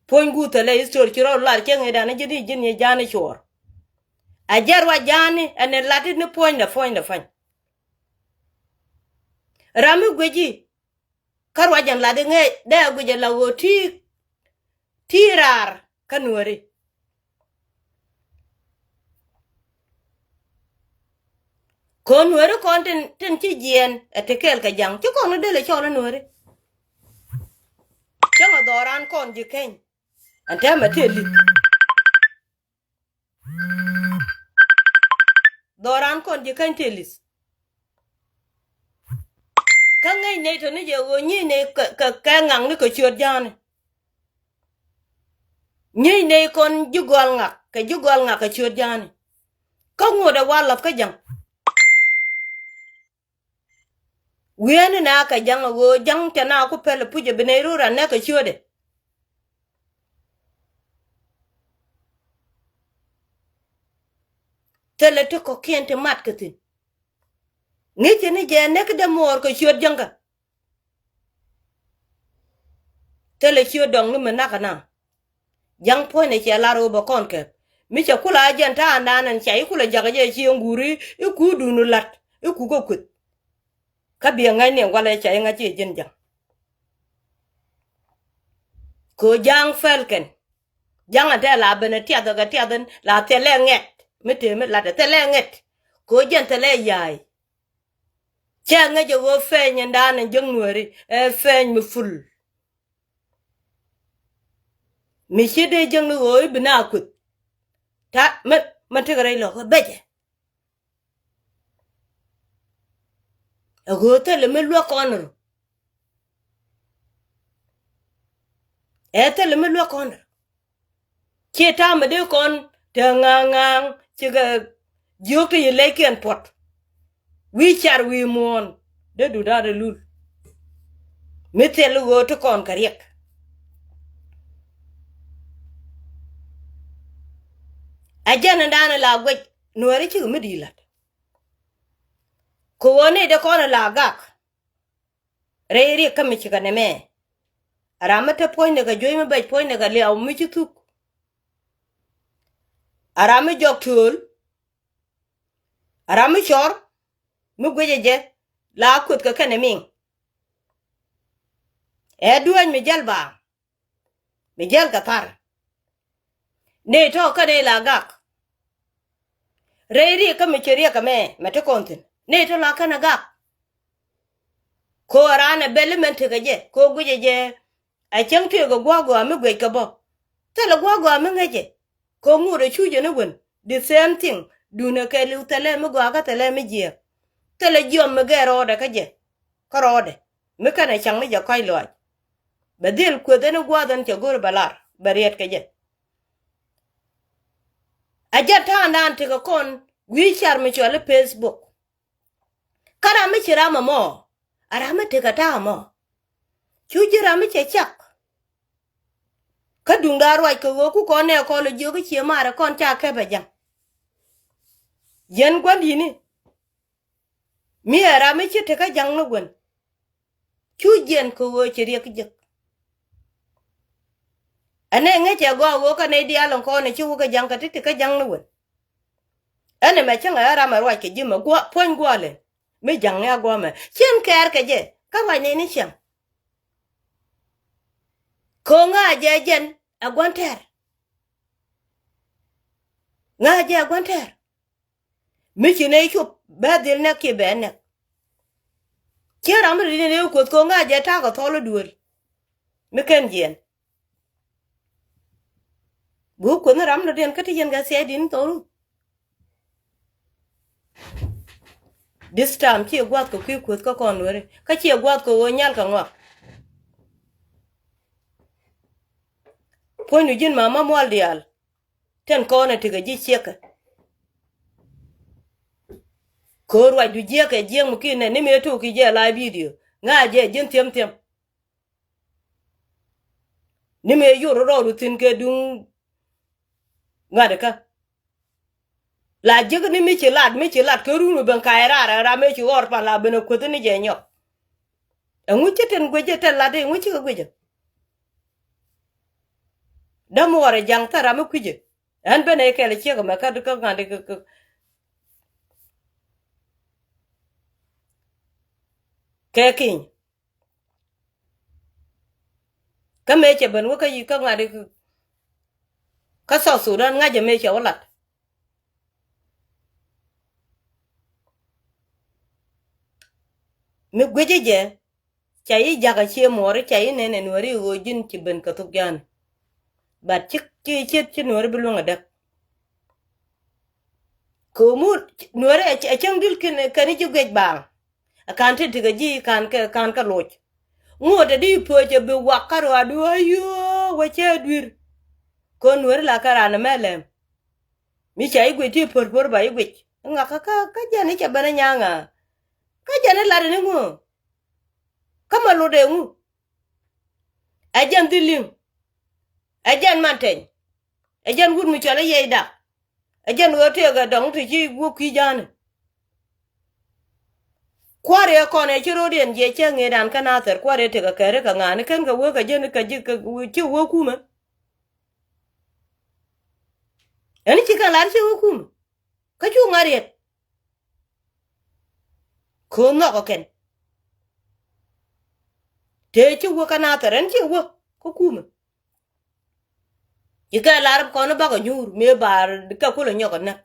Puɔ̱ny guut thilɛ history ci rɔ lar cäŋ i̱dan ji̱n i̱ ji̱n i̱ ja̱a̱n i̱ cuɔɔr. A jɛ ruac ja̱a̱n i̱ ɛn i̱ lat i̱ ni puɔ̱nydɛ puɔ̱nydɛ pa̱ny. Ram mi guic i̱ kä ruac ɛn lat i̱ ŋee dee a guic ɛ la ɣöö ti, ti raar kä Nuääri. Kɔn Nuääri kɔn tin, tin ci jiɛɛn ɛ ti kɛɛl kɛ ja̱ŋ ci kɔn ni dee lɛ cɔl ni Nuääri. Cäŋ ɛ dhɔran kɔn ji̱ keny ɛn tɛmɛ tëë li̱th. Dhɔran kɔn ji̱ keny tëë li̱th. Kä ŋäc nɛy tɔ̱ ni jɛ ɣöö nyiey nɛy kɛ, kɛ, kɛ ŋakni kɛ ciöt ja̱a̱ni. Nyiey nɛy kɔn ji̱ gɔal ŋak kɛ ji̱ gɔal ŋak kɛ ciöt ja̱a̱ni. Kä ŋot ɛ wa lath kä ja̱ŋ. Wi̱i̱ni na kɛ ja̱ŋ ɛ ɣöö ja̱ŋ cɛ na ku pɛl ɛ puc ɛ bi nɛy run ran nɛ kɛ ciötdɛ. Thilɛ ti kɔ̱kiɛn ti mat kɛ thi̱n. Ŋi̱cɛ ni jɛ näk dee muɔɔr kɛ ciöt jäŋkä. Thilɛ ciöt dɔŋ ni mi nakä na. Ja̱ŋ puɔ̱nydɛ cɛ lar ɣöö bɛ kɔn kɛp mi cɛ kulɛ a jɛn ta̱a̱ naan ɛn ca i̱ kulɛ jakä jɛ ci ɛn guuri i̱ kuudun la̱t i̱ kukɛ kueth. Kä biɛ ŋäcni ɛn walɛ ca i̱ ŋa̱c i̱ ji̱n ja̱ŋ. Kɛ ɣöö ja̱a̱ŋ pɛl kɛn. Ja̱ŋ ɛn tɛ la ben ɛ tiath ɛ kɛ tiath ɛn la thilɛ ŋɛt mi tëë mi la̱t ɛ thilɛ ŋɛt. Kɛ ɣöö jɛn thilɛ ya̱a̱y. Cɛ ŋäc ɛ ɣöö pɛny ɛn da̱a̱n ɛn jäŋ Nuääri ɛ pɛny mi ful. Mi ci dee jäŋ ni ɣöö i̱ bi na kueth. Ta̱a̱ mɛ, mɛ tekɛ rɛy lɔ̱k ɛ becɛ. Ɛ ɣöö thilɛ mi luäk kɔn rɔ. Ɛ thilɛ mi luäk kɔn rɔ. Ciɛ ta̱a̱ mi dee kɔn te ŋa̱a̱ŋ ŋa̱a̱ŋ cikɛ jiök ti yi lɛckiɛn puɔt. Wi̱i̱ car wi̱i̱ muɔ̱ɔ̱n. dee duut da̱a̱r ɛ lul. Mi thil ɣöö ti kɔn kɛ riɛk. Ɛ jɛn in da̱a̱n in la guec nuääri cikɛ mi di̱i̱t la̱t. Kɛ ɣöö ni dee kɔn in la gak. Rɛy riɛk kä mi cikɛ nɛmɛ. A ram mi te puɔ̱nydɛ kɛ juey mi bɛc puɔ̱nydɛ kɛ liaw mi ci thuk. A ram mi jɔk tööl. A ram mi cɔr mi guecɛ jɛ la kueth kɛ kɛnɛ miŋ. Ɛ duäny mi jäl baaŋ mi jäl kɛ thar. Nɛy tɔ̱ kä nɛy la gak. Rɛy riɛk kä mi ci riɛk kɛ mɛ mɛ ti kɔn thi̱n nɛy tɔ̱ la kɛnɛ gak. Ko raan ɛ bɛl imɛn tekɛ jɛ ko guicɛ jɛ. Ɛ cäŋ tëëk ɛ gua̱a̱k gɔaa mi guic kɛ bä. Thilɛ gua̱a̱k gɔaa mi ŋäcɛ. Ko ŋuut ɛ cuc ɛ ni wen the same thing. Duundɛ kɛ liw thilɛ mi gɔaa kä thilɛ mi jiɛɛk. Thilɛ jiɔm mi gɛɛ rɔɔdɛ kä jɛ. Kä rɔɔdɛ mi kɛnɛ caŋ ni jɛ kɔ̱a̱c lɔaac. Bɛ dhil kueth ɛn i̱ gua̱a̱th ɛn cɛ go̱r bɛ lar bɛ riɛt kɛ jɛ. Ɛ jɛn ta̱a̱ndan tekɛ kɔn wi̱i̱ car mi cɔal i̱ Facebook. Kä ram mi ci ram ɛmɔ a ram mi tekɛ ta̱a̱ ɛmɔ. Cu ji̱ ram mi cɛ cak. Kä duŋda ruac kɛ ɣöö ku kɔn nɛ kɔn lɔ jiök i̱ cie marɛ kɔn ca kɛpɛ ja̱ŋ. Yɛn gua̱n di̱i̱ni. Mi ɛ ram mi ci tekä ja̱ŋ ni wen. Cu jiɛn kɛ ɣöö ci riɛk jek. Ɛn ɛ ŋäcɛ gɔaa ɣöö kä nɛy diaal in kɔn ɛ ci wä kä ja̱ŋ kɛ ti tekä ja̱ŋ ni wen. Ɛn ɛmɛ cäŋ ɛ ram ɛ ruac kɛ ji̱ mɛ guɔ puɔ̱ny guɔlɛ. Mi ja̱ŋ ni a guɔ mɛ cien kɛɛr kɛ jɛ kä ruac nɛy ni ciaŋ. Kɛ ɣöö ŋa̱cɛ jɛn ɛ gua̱n tɛɛr. Ŋa̱cɛ ɛ gua̱n tɛɛr. Mi ci nɛy cop bɛ dhil nɛk kiɛ bɛ nɛk. Ciɛ ram mi ri ni nɛy kuoth kɛ ŋa̱cɛ ta̱a̱ kɛ thɔl i̱ duel. Mi kɛn jiɛn. Bi wä kuoth ni ram ni diɛn kä ti yɛn kɛ thia̱a̱c di̱n thɔl. This time ciɛ gua̱th kɛ kui̱ kuoth kä kɔn weri kä ciɛ gua̱th kɛ ɣöö nyal kɛ ŋɔak. Puɔ̱nydu ji̱n mama mual diaal. Tɛn kɔn ɛ tekɛ ji̱ ciɛkɛ. Ko̱o̱r ruacdu jiɛkɛ jiɛk mi ki̱n nɛ ni mëë tok ki jɛ la bidio ŋa̱ jɛ ji̱n thiäm thiäm. Ni mëë yor rɔɔdu thi̱n kɛ duŋ ŋa̱t kä. La jiäk ni mi ci lat mi ci lat kä run ben ka̱y raar ɛ ram mëë ci ɣɔr pan la ben ɛ kuäth ni jɛ nyɔk. Ɛŋu ci tin guic jɛ tɛn lat iŋu cikɛ guic jɛ. Däm wä rɛ ja̱ŋ thä ram mi kui̱cɛ. Ɛn ben ɛ kɛl ciek ɛmɛ kä kä ŋa̱n di kä kä. Kɛ kiny. Kä mëë cɛ ben wä kä yi kä ŋa̱n di kä. Kä South Sudan ŋa̱cɛ mëë cɛ wä lat. Mi gui̱cä jɛ. Ca yi jakä cië muɔɔri ca yi nɛn ɛ nuääri ɣöö ji̱n ci ben kɛ thok ja̱a̱ni. But ci ci ciet ci nuääri bi luäŋ ɛ däk. Kɛ ɣöö mu nuääri ɛ cäŋ dil kɛn kɛn ji̱ guic baaŋ. Ɛ ka̱n ti tikɛ ji̱ ka̱n kɛ ka̱n kɛ loc. Ŋuɔ̱t ɛ di pöc ɛ bi wak kä ruaadu ayoo wä cɛ dui̱r. Kɛ ɣöö nuääri la kɛ raan ɛmɛ lɛm. Mi ca yi guic ti pör pör ba yi guic ŋakä kä kä jɛn i̱ cɛ ben ɛ nyaŋa. Kä jɛn i̱ lat ɛn i̱ ŋu. Kä ma lot ɛ ŋu. Ɛ jɛn dhil liŋ. Ɛ jɛn man tɛny. Ɛ jɛn wut mi cɔl i̱ yɛy dak. Ɛ jɛn ɣöö tëëk ɛ dɔŋ ti ci wä kui̱ ja̱a̱ni. Kua̱r yɛ kɔn ɛ ci ro̱o̱diɛn jiɛ cä ŋëëdan kä nathɛr kua̱r yɛ tëëk ɛ kɛri kɛ ŋa̱a̱ni kɛn kɛ wee kɛ jɛn kɛ ji̱ kɛ ci wee kumɛ. Ɛn ci kɛn lar ci wee kumɛ. Kä cu ŋa̱r yɛn. Ko̱o̱n nhɔk ɔ kɛn. Tëë ci wä kä nathɛr ɛn ci wä kä kumɛ. Ci kɛ lar kɔn bakɔ nyuur mëë bar kɛ kulɛ nyɔk ɔ näk.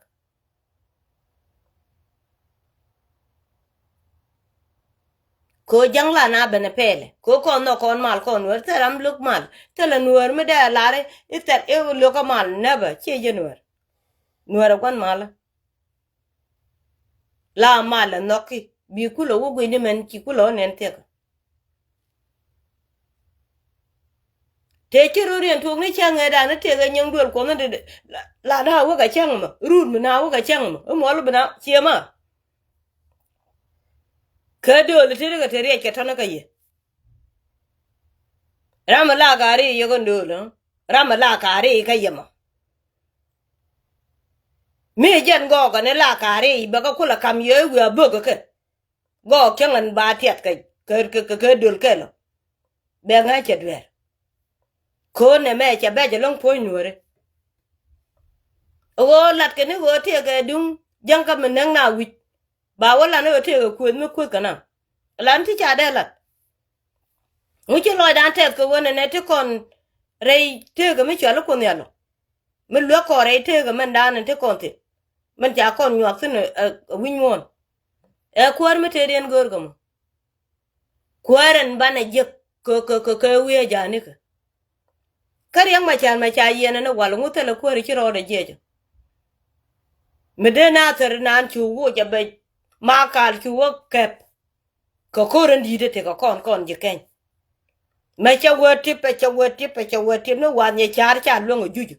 Ko̱o̱ ja̱ŋ la na ben ɛ pɛɛlɛ ko̱o̱ kɔn nhɔk kɔn mal kɔn nuɛr thil ram lo̱k mal thilɛ nuɛr mi dee lar i̱ thil i̱ lo̱k kä mal nɛpɛ ciɛ jɛ nuɛr. Nuɛr ɛ gua̱n malä. La mal ɛ nhɔki bi kulɛ wä gui̱ni mɛn ci kulɛ wä nɛn thiɛk. Tëë ci rööriɛn tuɔɔk ni cäŋ ëëdan ni tëëk ɛ nyäŋ duël kuɔth ni dee la na wä kɛ cäŋ mɔ rut mi na wä kɛ cäŋ mɔ i̱ muɔl bi na ciɛ ma. Kä dööl ti ri kɛ te riɛc kɛ tɔ̱nä kä yɛ. Ram mi la ka ri yɛ kɛ dööl ram mi la ka ri kä yɛ mɔ. Mi jɛn gɔɔkɛ ni la ka ri bɛ kɛ kulɛ kam yɛ wi̱i̱ a bök kɛ. Gɔɔk cäŋ ɛn ba tiɛt kɛ kɛ kɛ dööl kɛ lɔ. Bɛ ŋa̱c cɛ dueer. Ko̱n nɛmɛ cɛ bɛc ɛlɔ̱ŋ puɔ̱ny nuɔ̱ɔ̱ri. Ɣöö lat kɛ ni ɣöö tëëkɛ duŋ jäŋ kä mi näk na wi̱c. Ba wä lan ɣöö tëëkɛ kuëth mi kuëth kɛ na. Lan ti ca dee lat. Ŋu ci lɔcdan tɛth kɛ ɣöö nɛnɛ ti kɔn rɛy tëëkɛ mi cuali Kuoth Nhial ɔ. Mi luäk kɔn rɛy tëëkɛ mɛndan in ti kɔn thi̱n. Min ca kɔn nyuak thi̱n ɛ wi̱ny muɔ̱ɔ̱n. Ɛ kuäär mi tëëdiɛn göörkɛ mɔ. Kuäär ɛn banɛ jiäk kɛ kɛ kɛ kɛ wiee ja̱a̱nikɛ. Kä Riɛk Macar mɛ ca yiɛn ɛn ɛ wal ŋu thilɛ kuäär ci rɔɔdɛ jiɛcä. Mi dee na thɛr naan cu woc ɛ bɛ makal cu wä kɛp. Kɛ ko̱r in di̱i̱t ɛ tekɛ kɔn kɔn ji̱ kɛny. Mɛ cɛ wee tip ɛ cɛ wee tip ɛ cɛ wee tip ni wath nyɛ ca̱r ca luäŋ ɛ juc.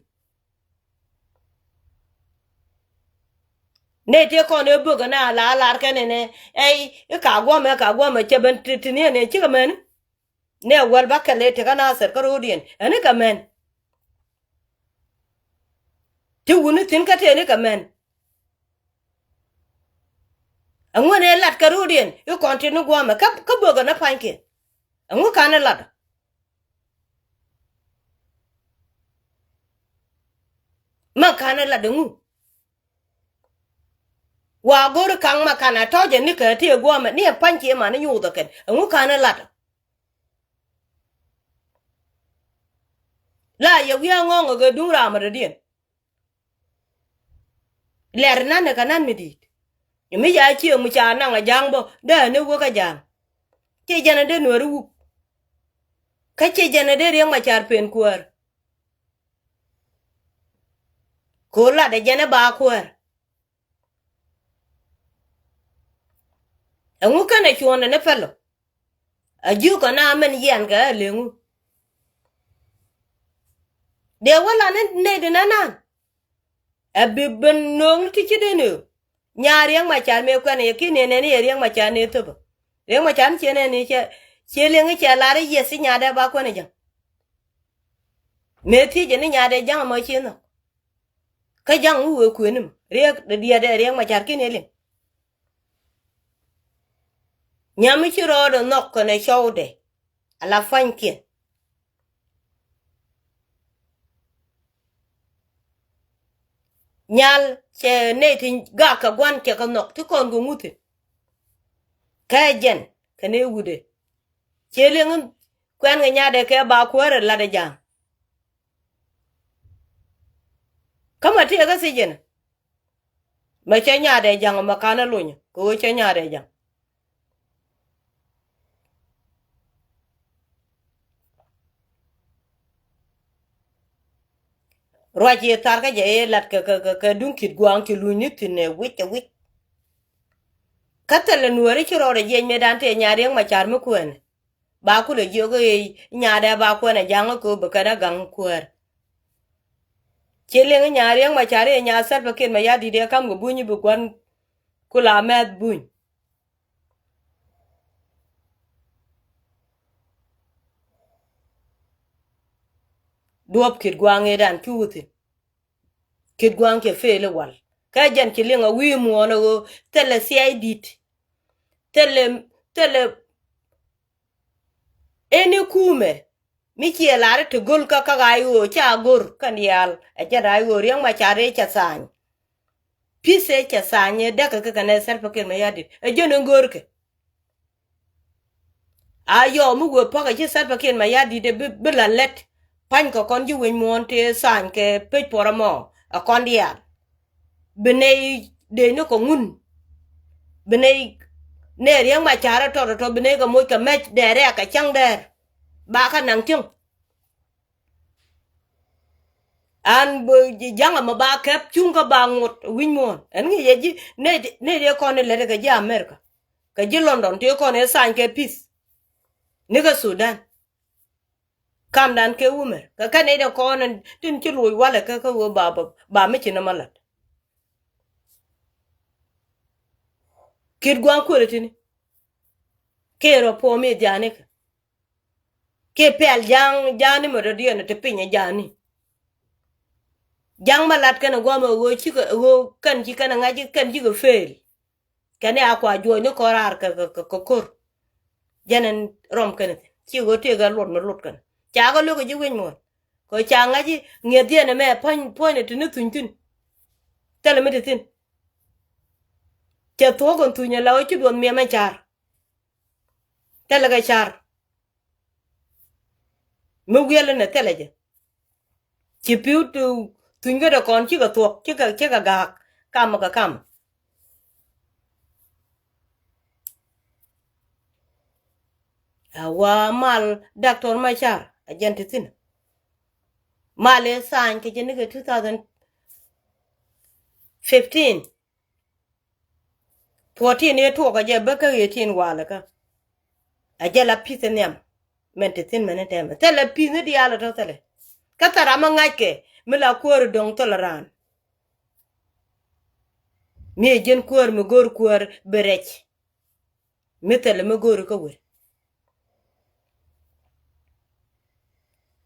Nɛ tëë kɔn ëë bök ɛn a la lar kɛn ɛn ɛ i̱ ka guɔmɛ ka guɔmɛ cɛ ben ti ti ni ɛn ɛ cikɛ mɛn. Nɛ wäl ba kɛl ëë tekä na thɛr kä ro̱o̱diɛn ɛn i̱ kɛ mɛn. Ti wuni thi̱n kä tëë ni kɛ mɛn. Ɛŋu ɛn ëë lat kä ro̱o̱diɛn i̱ kɔn ti ni guɔmɛ kä kä bök ɛn ɛ pa̱nykiɛn. Ɛŋu ka̱n ɛ lat. Ma ka̱n ɛ lat ɛŋu. Wa go̱ri ka̱ŋ ma ka̱n a tɔ̱cɛ ni kɛ ti ɛ guɔmɛ ni ɛ pa̱ny ci ɛ man ni nyuuth ɛ kɛn ɛŋu ka̱n ɛ lat. La yɛ wi̱i̱ aŋɔ̱ŋ ɛ gɛ duŋ raam ɛ dɔ̱diɛn. Lɛr nan ɛ kɛ nan mi di̱i̱t. Mi ca cieŋ mi ca naŋ ɛ ja̱a̱ŋ bä dee ni wä kä ja̱a̱ŋ. Ci jɛn ɛ dee nuääri wup. Kä ci jɛn ɛ dee Riɛk Macar pen kuäär. Kɛ ɣöö latdɛ jɛn ɛ ba kuäär. Ɛŋu kɛnɛ cuɔ̱ɔ̱ndɛ ni pɛl ɔ. A ji̱ kɔn a mɛn yian kɛ a leŋu. Dee wä la ni nɛy di nanan. Ɛ bi ben no̱o̱ŋ ti ci den ëë. Nyaar Riɛk Macar mëë kuɛn yɛ ki̱n yɛ nɛn yɛ Riɛk Macar nëë thöpä. Riɛk Macar ni ciɛ nɛn ni cɛ ciɛ liŋ i̱ cɛ lar i̱ yɛth i̱ nyaadɛ ba kuɛn i̱ ja̱ŋ. Mëë thiecɛ ni nyaadɛ ja̱ŋ ɛmɔ cië nhɔk. Kä ja̱ŋ mi wëë kuëëni mi riɛk diɛɛdɛ Riɛk Macar ki̱n yɛ liŋ. Nyam mi ci rɔɔdɛ nhɔk kɛnɛ cɔwdɛ. Ala pua̱nykiɛn. Nyal cɛ nɛy ti gak kɛ gua̱n cɛ kɛ nhɔk ti kɔn kɛ ŋuthi. Kɛ jɛn kɛ ni wutdɛ. Ciɛ liŋ kuɛn kɛ nyaatdɛ kɛ ba kuäärɛ latdɛ ja̱a̱ŋ. Kä ma tiɛɛkä thiec jɛn. Mɛ cɛ nyaatdɛ ja̱ŋ mɛ ka̱n ɛ lony kɛ ɣöö cɛ nyaatdɛ ja̱ŋ. Ruac yɛ thar kä jɛ yɛ lat kɛ kɛ kɛ duŋ ki̱t gua̱a̱ŋ ci luny ni thi̱n ɛ wi̱c ɛ wi̱c. Kä thilɛ nuääri ci rɔɔdɛ jiɛc mëëdan tëë nyaat Riɛk Macar mi kuɛɛnɛ. Ba kulɛ jiök i̱ nyaatdɛ ba kuɛn ɛ ja̱ŋ kä bi kɛn ɛ gaŋ kuäär. Ci liŋ i̱ nyaat Riɛk Macar i̱ nyaat Salva Kiir Mayardit ɛ ka̱m kɛ buny i̱ bi gua̱n kula mɛth buny. Duɔ̱p ki̱t gua̱a̱ŋ ëëdan cu wä thi̱n. Ki̱t gua̱a̱ŋ cɛ fel i̱ wal kä jɛn ci liŋ a wi̱i̱ muɔ̱ɔ̱n a ɣöö thilɛ thia̱a̱c di̱t. Thilɛ thilɛ. Ɛn i̱ kuumɛ mi ciɛ lar i̱ ti go̱l kä kä ɣaac ɣöö ca go̱r kɛn diaal ɛ jɛn ɣaac ɣöö Riɛk Macar i̱ cɛ tha̱a̱ny. Pi̱th ëë cɛ tha̱a̱ny ëë däkɛ kɛ kɛnɛ Salva Kiir Mayardit ɛ jɛn in go̱o̱rkɛ. A yɔw mi wee pa̱k ɛ ci Salva Kiir Mayardit ɛ bi bi la lät pa̱ny kɛ kɔn ji̱ wec muɔ̱ɔ̱n tëë tha̱a̱ny kɛ pec puɔrä mɔ ɛ kɔn diaal. Bi nɛy dee ni kɛ ŋun. Bi nɛy nɛy Riɛk Macar ɛ tɔt ɛ tɔt bi nɛy kɛ moc kɛ mɛc dɛɛrɛ kɛ cäŋ dɛɛr. Ba kä naŋ ti̱eŋ. An bä ja̱ŋ ɛmɔ ba kɛp cuŋ kä ba ŋot wi̱c muɔ̱ɔ̱n ɛn ŋi̱i̱c ɛ ji̱ nɛy nɛy dee kɔn i̱ lät kɛ ji̱ America. Kɛ ji̱ London tëë kɔn i̱ tha̱a̱ny kɛ pi̱th. Ni kɛ Sudan. Kamdan kɛ wumɛ kɛ kɛn i̱ dee kɔn in tin ci loc walɛ kɛ kä ɣöö ba ba ba mi ci nɔmɔ la̱t. Ki̱t gua̱a̱ŋ kuël itini. Kɛ rɔ puɔ̱ɔ̱m i̱ ja̱a̱ni kɛ. Kɛ pɛl ja̱a̱ŋ ja̱a̱ni mɛ dɔ̱diɛn ti piny ɛ ja̱a̱ni. Ja̱a̱ŋ ma lat kɛn ɛ gua̱a̱m ɛ ɣöö cikɛ ɣöö kɛn ci kɛn ɛ ŋa̱c kɛn cikɛ fail. Kɛn ɛ a kua juɔ̱ɔ̱cni kɔn raar kɛ kɛ kɛ ko̱r. Jɛn ɛn rɔm kɛn ɛ thi̱n ci ɣöö tëëk ɛ luɔt mi luɔt kɛn. Ca kɛ lo̱k ɛ ji̱ wi̱c muɔ̱ɔ̱n. Kɛ ca ŋa̱c i̱ ŋi̱eth diɛn ɛmɛ puɔ̱ny puɔ̱ny ɛ ti ni thuny thi̱n. Thilɛ mi ti thi̱n. Cɛ thuɔ̱k kɛn thuny ɛ la ɣöö ci duɔth miɛmɛ ca̱r. Thilɛ kɛ ca̱r. Mi wiɛl inɛ thilɛ jɛ. Ci pi̱w thuny kädɛ kɔn cikɛ thuɔ̱k cikɛ cikɛ ga̱a̱k kam kɛ kam. A wa mal Doctor Machar a jɛn ti thi̱n. Mal i̱ tha̱a̱ny kɛ jɛ nikɛ two thousand fifteen. Fourteen i̱ tuɔɔk a jɛ bä kä eighteen walɛ kä. A jɛ la pi̱th in nhiam. Mɛn ti thi̱n mɛn in tɛmɛ thilɛ pi̱th ni diaal a tɔ thilɛ. Kä thil ram a ŋa̱ckɛ mi la kuäär i̱ dɔ̱ŋ thilɛ raan. Mi ɛ ji̱n kuäär mi go̱o̱r kuäär bi rɛc. Mi thilɛ mi go̱o̱ri kä wër.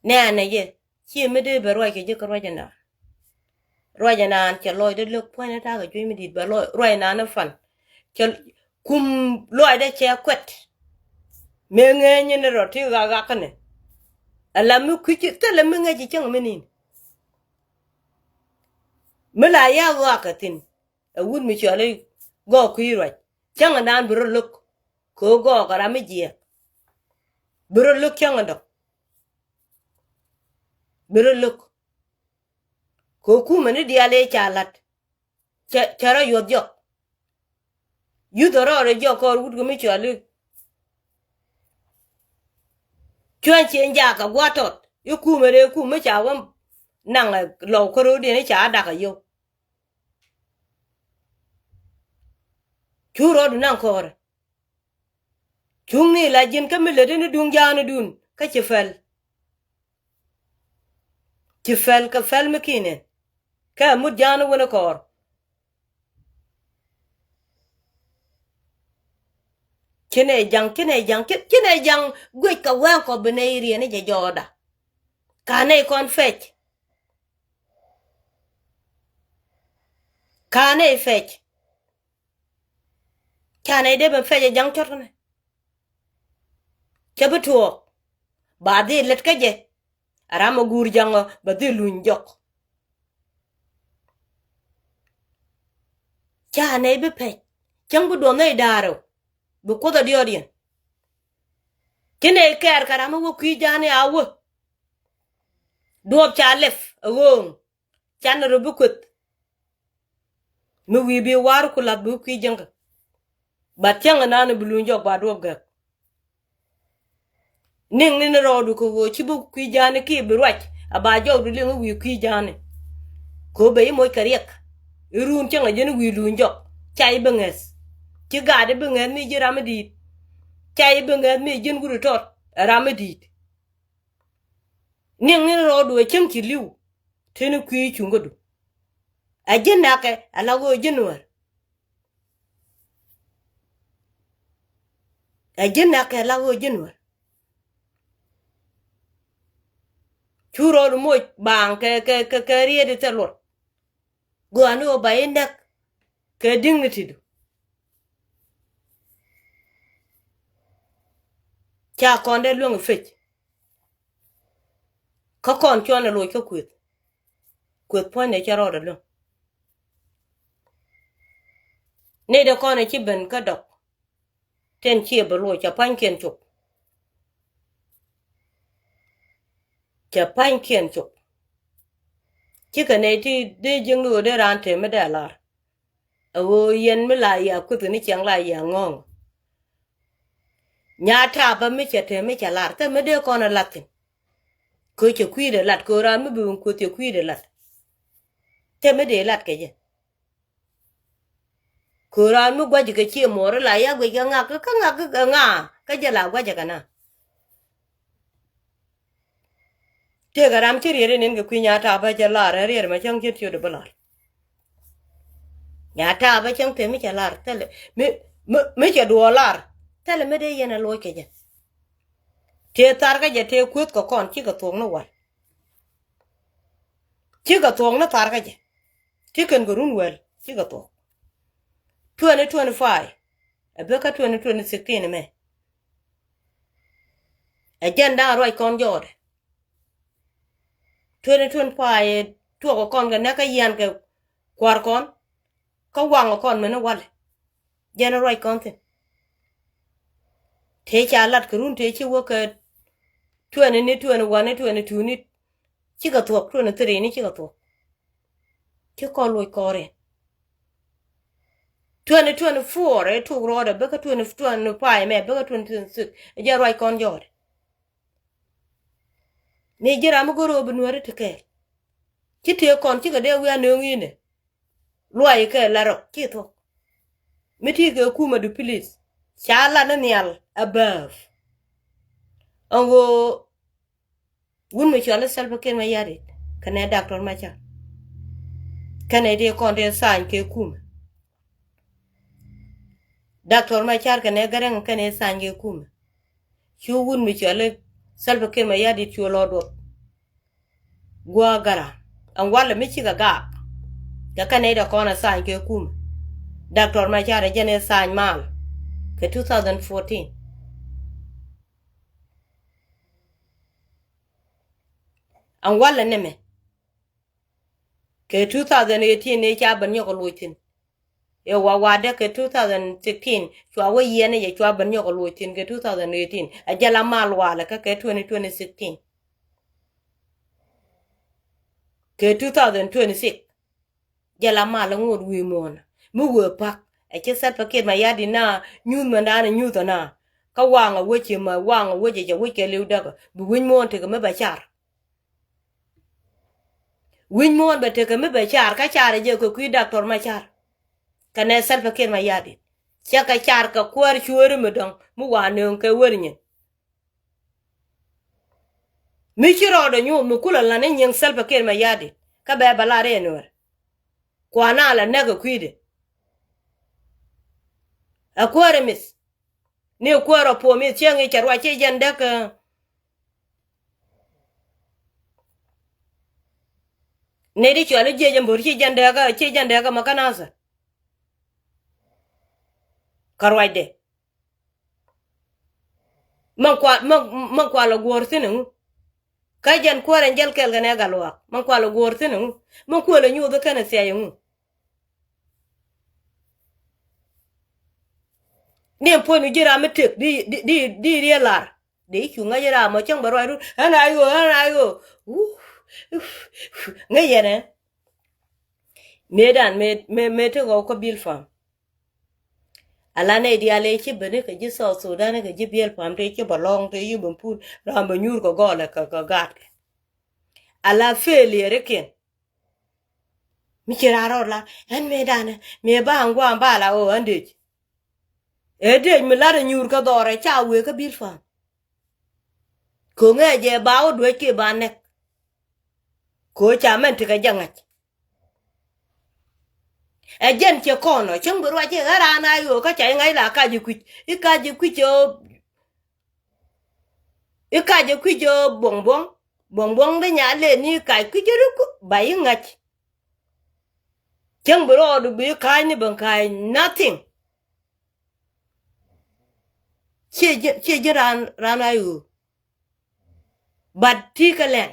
Nɛɛnɛ yɛ ci mi dee bɛ ruac kɛ ji̱ kä ruac ɛnan. Ruac ɛnan cɛ lɔcdɛ lök puɔ̱nydɛ ta̱a̱ kɛ juec mi di̱i̱t bɛ lɔc ruac ɛnan ni fan. Cɛ kum lɔcdɛ cɛ kuɛt. Mëë ŋeeny ni rɔ ti ɣak ɣak känɛ. Ala mi kui̱ci thilɛ mi ŋäci cäŋ mi ni̱n. Mi la ya ɣɔak kɛ thi̱n. Ɛ wut mi cɔal i̱ gɔɔk kui̱ ruac cäŋ ɛnan bi rɔ lo̱k. Kɛ ɣöö gɔɔk ɛ ram mi jiɛɛk. Bi rɔ lo̱k cäŋ ɛdɔ̱k. Bi rɔ lo̱k. Kɛ ɣöö kumɛ ni diaal ëë ca la̱t. Cɛ cɛ rɔ yuɔth jɔk. Yuth ɛ rɔɔdɛ jɔk kɔɔr wut kɛ mi cɔal i̱ cua̱n ciëŋ jaak kɛ gua̱a̱r tɔt i̱ kumɛ rɛɛ kum mi ca wä naŋ ɛ lɔw kä ro̱o̱diɛn i̱ ca dak ɛ yio̱w. Cu rɔɔdu naŋ kɔɔrɛ. Cuŋni la ji̱n kä mi lät in i̱ duŋ ja̱a̱n idun kä ci pɛl. Ci pɛl kɛ pɛl mi ki̱n ɛn kɛ mut ja̱a̱n i̱ wen ikɔɔr. Ci nɛ ja̱ŋ ci nɛ ja̱ŋ ci nɛ ja̱ŋ guic kɛ wɛŋ kɔ bi nɛ iriɛn i̱ jɛ jɔɔda. Ka nɛ ikɔn pɛc. Ka nɛ ipɛc. Ca nɛ idee ben pɛc ɛ ja̱ŋ cɔt känɛ. Cɛ bi tuɔɔk ba dhil lät kä jɛ. A ram ɛ guur ja̱ŋ ɔ ba dhil luny jɔk. Ca nɛ ibi pɛc cäŋ bi duɔth nɛ idaarɛ ɔ bi kuoth ɛ diɔɔdiɛn. Ci nɛ ikɛɛr kɛ ram ɛ wä kui̱ ja̱a̱n i̱ a wä. Duɔɔp ca lɛp ɛ ɣööŋ. Canɛ rɔ bi kueth. Mi wi̱i̱ bi war ku lath bi kui̱ jäŋkä. Ba tiɛŋ ɛnan bi luny jɔk ba duɔp gäk. Niŋ ni ni rɔɔdu kɛ ɣöö ci bi kui̱ ja̱a̱ni kiɛ bi ruac a ba jɔkdu liŋ i̱ wi̱i̱ kui̱ ja̱a̱ni. Kɛ ɣöö bɛ i̱ moc kɛ riɛk i̱ ruun cäŋ a ji̱n i̱ wi̱i̱ luny jɔk. Ca i̱ bi ŋäth ci gaat i̱ bi ŋäth mi ji̱ ram i̱ di̱i̱t. Ca i̱ bi ŋäth mi ji̱n wut i̱ tɔt ɛ ram i̱ di̱i̱t. Niŋ ni rɔɔdu ɛ cäŋ ci li̱w. Tëni kui̱ cuŋkädu. Ɛ ji̱n nakɛ ɛ la ɣöö ji̱n nuäär. Ɛ ji̱n nakɛ ɛ la ɣöö ji̱n nuäär. Cu rɔɔdu moc baaŋ kɛ kɛ kɛ kɛ riet i̱ thil luɔt. Gɔaa ni ɣöö ba i̱ näk kɛ dignity du. Ca kɔn dee luäŋ i̱ pec. Kä kɔn cuɔn ɛ loc kä kuëth. Kuëth puɔ̱nydɛ cɛ rɔɔdɛ luäŋ. Nɛy dee kɔn ɛ ci ben kä dɔk. Tin ciɛ bi loc cɛ pa̱nykiɛn cop. Cɛ pa̱nykiɛn cop. Cikɛ nɛy ti dee jiäkni ɣöö dee raan tëë mi dee lar. Ɛ ɣöö yɛn mi la yia kueth ni ciaŋ la yia ŋɔ̱ɔ̱ŋ. Nya ta̱a̱ bä mi cɛ te mi cɛ lar thɛ mi dee kɔn ɛ lat thi̱n. Kɛ cɛ kui̱dɛ lat kɛ ɣöö raan mi bi wun kueth cɛ kui̱dɛ lat. Thɛ mi dee lat kɛ jɛ. Kɛ ɣöö raan mi gua̱cä kɛ ciɛ muɔɔr ila ya guic kɛ ŋak kä ŋak kä ŋa kä jɛ la gua̱cä kɛ na. Tëëkɛ ram ci riet in in kɛ kui̱ nya ta̱a̱ bä cɛ lar ɛ riet mɛ cäŋ cin ciöt ɛ bä lar. Nya ta̱a̱ bä cäŋ te mi cɛ lar thilɛ mi mi mi cɛ duɔɔr lar. Thilɛ mi dee yɛn ɛ loc kɛ jɛ. Tëë thar kä jɛ tëë kueth kɛ kɔn cikɛ thuɔk ni wal. Cikɛ thuɔk ni thar kä jɛ. Ti kɛn kɛ run wɛl cikɛ thuɔk. Twenty twenty-five ɛ bä kä twenty twenty-six mɛ. Ɛ jɛn da̱a̱n ruac kɔn jɔɔdɛ. Twenty twenty-five tuɔk kɔn kɛ nɛk kä yian kɛ kuar kɔn. Kä waŋ kɔn mɛn walɛ. Jɛn ruac kɔn thin. Tëë ca lat kɛ run tëë ci wä kɛ twenty ni, twenty-one ni, twenty-two ni. Cikɛ thuɔk, twenty-three ni cikɛ thuɔk. Ci kɔn loc kɔɔr in. Twenty twenty-four ɛ tuk rɔɔdɛ bä kä twenty twenty-five mɛ bä kä twenty twenty-six ɛ jɛ ruac kɔn jɔɔdɛ. Ni ji̱ ram mi go̱r ɣöö bi nuääri ti kɛɛl. Ci tëë kɔn cikɛ dee wi̱i̱ a nööŋ inɛ. Luaac kɛ la rɔ ci thuɔ̱k. Mi ti kɛ kumɛ du pilis. Ca lat ni nhial above. Ɛn ɣöö wun mi cɔal i̱ Salva Kiir Mayardit kɛnɛ Doctor Machar. Kɛnɛ ti kɔn ti sign kɛ kumɛ. Doctor Machar kɛnɛ Gɛrɛŋ kɛnɛ sign kɛ kumɛ. Cu wun mi cɔal i̱ Salva Kiir Mayardit cu lɔ duɔth. Gua̱a̱ Gɛrɛŋ ɛn walɛ mi cikɛ gaak. Kɛ kɛnɛ idɛ kɔn ɛ sign kɛ kumɛ. Doctor Machar ɛ jɛn ɛ sign mal kɛ two thousand fourteen. Ɛn walɛ nɛmɛ kɛ two thousand eighteen ni ca ben nyɔk ɛ loc thi̱n. Ɛ wa wadɛ kɛ two thousand sixteen cua wä yiɛn ni jɛ cua ben nyɔk ɛ loc thi̱n kɛ two thousand eighteen. Ɛ jɛ la mal walɛ kä kɛ twenty twenty-sixteen. Kɛ two thousand twenty-six jɛ la mal ŋot wi̱i̱ muɔ̱ɔ̱n mi wee pak. Ɛ ci Salva Kiir Mayardit na nyuth mɛn da̱a̱n ɛ nyuth ɛ na. Kä waŋ ɛ wec ci ma waŋ ɛ wec ɛ jɛ wec kɛ li̱w däkä bi wi̱c muɔ̱ɔ̱n tekɛ mi bɛ car. Wi̱c muɔ̱ɔ̱n bɛ tekɛ mi bɛ car kä car ɛ jɛ kɛ kui̱ Doctor Machar. Kɛnɛ Salva Kiir Mayardit cɛ kɛ car kɛ kuäär cuääri mi dɔ̱ŋ mi wa nööŋ kɛ wär nyin. Mi ci rɔɔdɛ nyuuth mi kulɛ la̱t ni nyiŋ Salva Kiir Mayardit kä bɛ bɛ lar i̱ Nuɛr. Kuan a la näk ɛ kui̱dɛ. Ɛ kuäärɛ mith. Ni kuäärɛ puɔ mith cieŋ i̱ cɛ ruac ci jɛn däk. Nɛy di cual i̱ jiec ɛmbör ci jɛn däk kä ci jɛn däk kä ma kä nathɛ. Kä ruacdɛ. Mɛn kua, mɛn, mɛn kual ɛ guɔ̱ɔ̱r thi̱n ɛŋu? Kä jɛn kuäär ɛn jäl kɛl kɛnɛ gal waak. Mɛn kual ɛ guɔ̱ɔ̱r thi̱n ɛŋu? Mɛn kuäl ɛ nyuuth ɛ kɛn ɛ thiac ɛŋu? Ni ɛn puɔ̱ny mi ji̱ ram mi tëk di, di, di, di riee lar. Dee i̱ cu ŋäc ram mɔ cäŋ bɛ ruac rut. Ɣän a i̱ ɣöö, ɣän a i̱ ɣöö. Ŋäc yɛn ɛ. Mëëdan mëë, mëë, mëë te ɣɔw kä Bilpam. Ala nɛy diaal ëë ci beni kɛ ji̱ South Sudan kɛ ji̱ Bilpam tëë ci bɛ lɔ̱ŋ tëë ci bɛ pul ram bɛ nyuur kɛ gɔlɛ kɛ, kɛ gaatkɛ. Ala failure kiɛn. Mi ci raan rɔɔd la ɛn mëëdan ɛ mëë ba ŋuan ba la ɣöö ɛn dec. Ëë dec mi lat ɛ nyuur kɛ dhɔrɛ ca wëë kä Bilpam. Ko̱ŋɛ jɛ ba wä duec kiɛ ba nɛk. Ko̱ ca mɛn tekɛ jɛ ŋa̱c. Ɛ jɛn cɛ kɔn ɔ cäŋ bi ruac cɛ ɣän raan a yo̱o̱ kä ca i̱ ŋa̱c la kac i̱ kui̱c i̱ kac i̱ kui̱c ɔ. I̱ kac i̱ kui̱c ɔ buɔ̱ŋ buɔ̱ŋ buɔ̱ŋ buɔ̱ŋ di nya lëë ni kac kui̱c ɔ ri ku ba i̱ ŋa̱c. Cäŋ bi rɔɔdu bi ka̱a̱cni ben ka̱a̱c nothing. Ciɛ ji̱, ciɛ ji̱ raan, raan a i̱ ɣöö. But ti kä lɛn.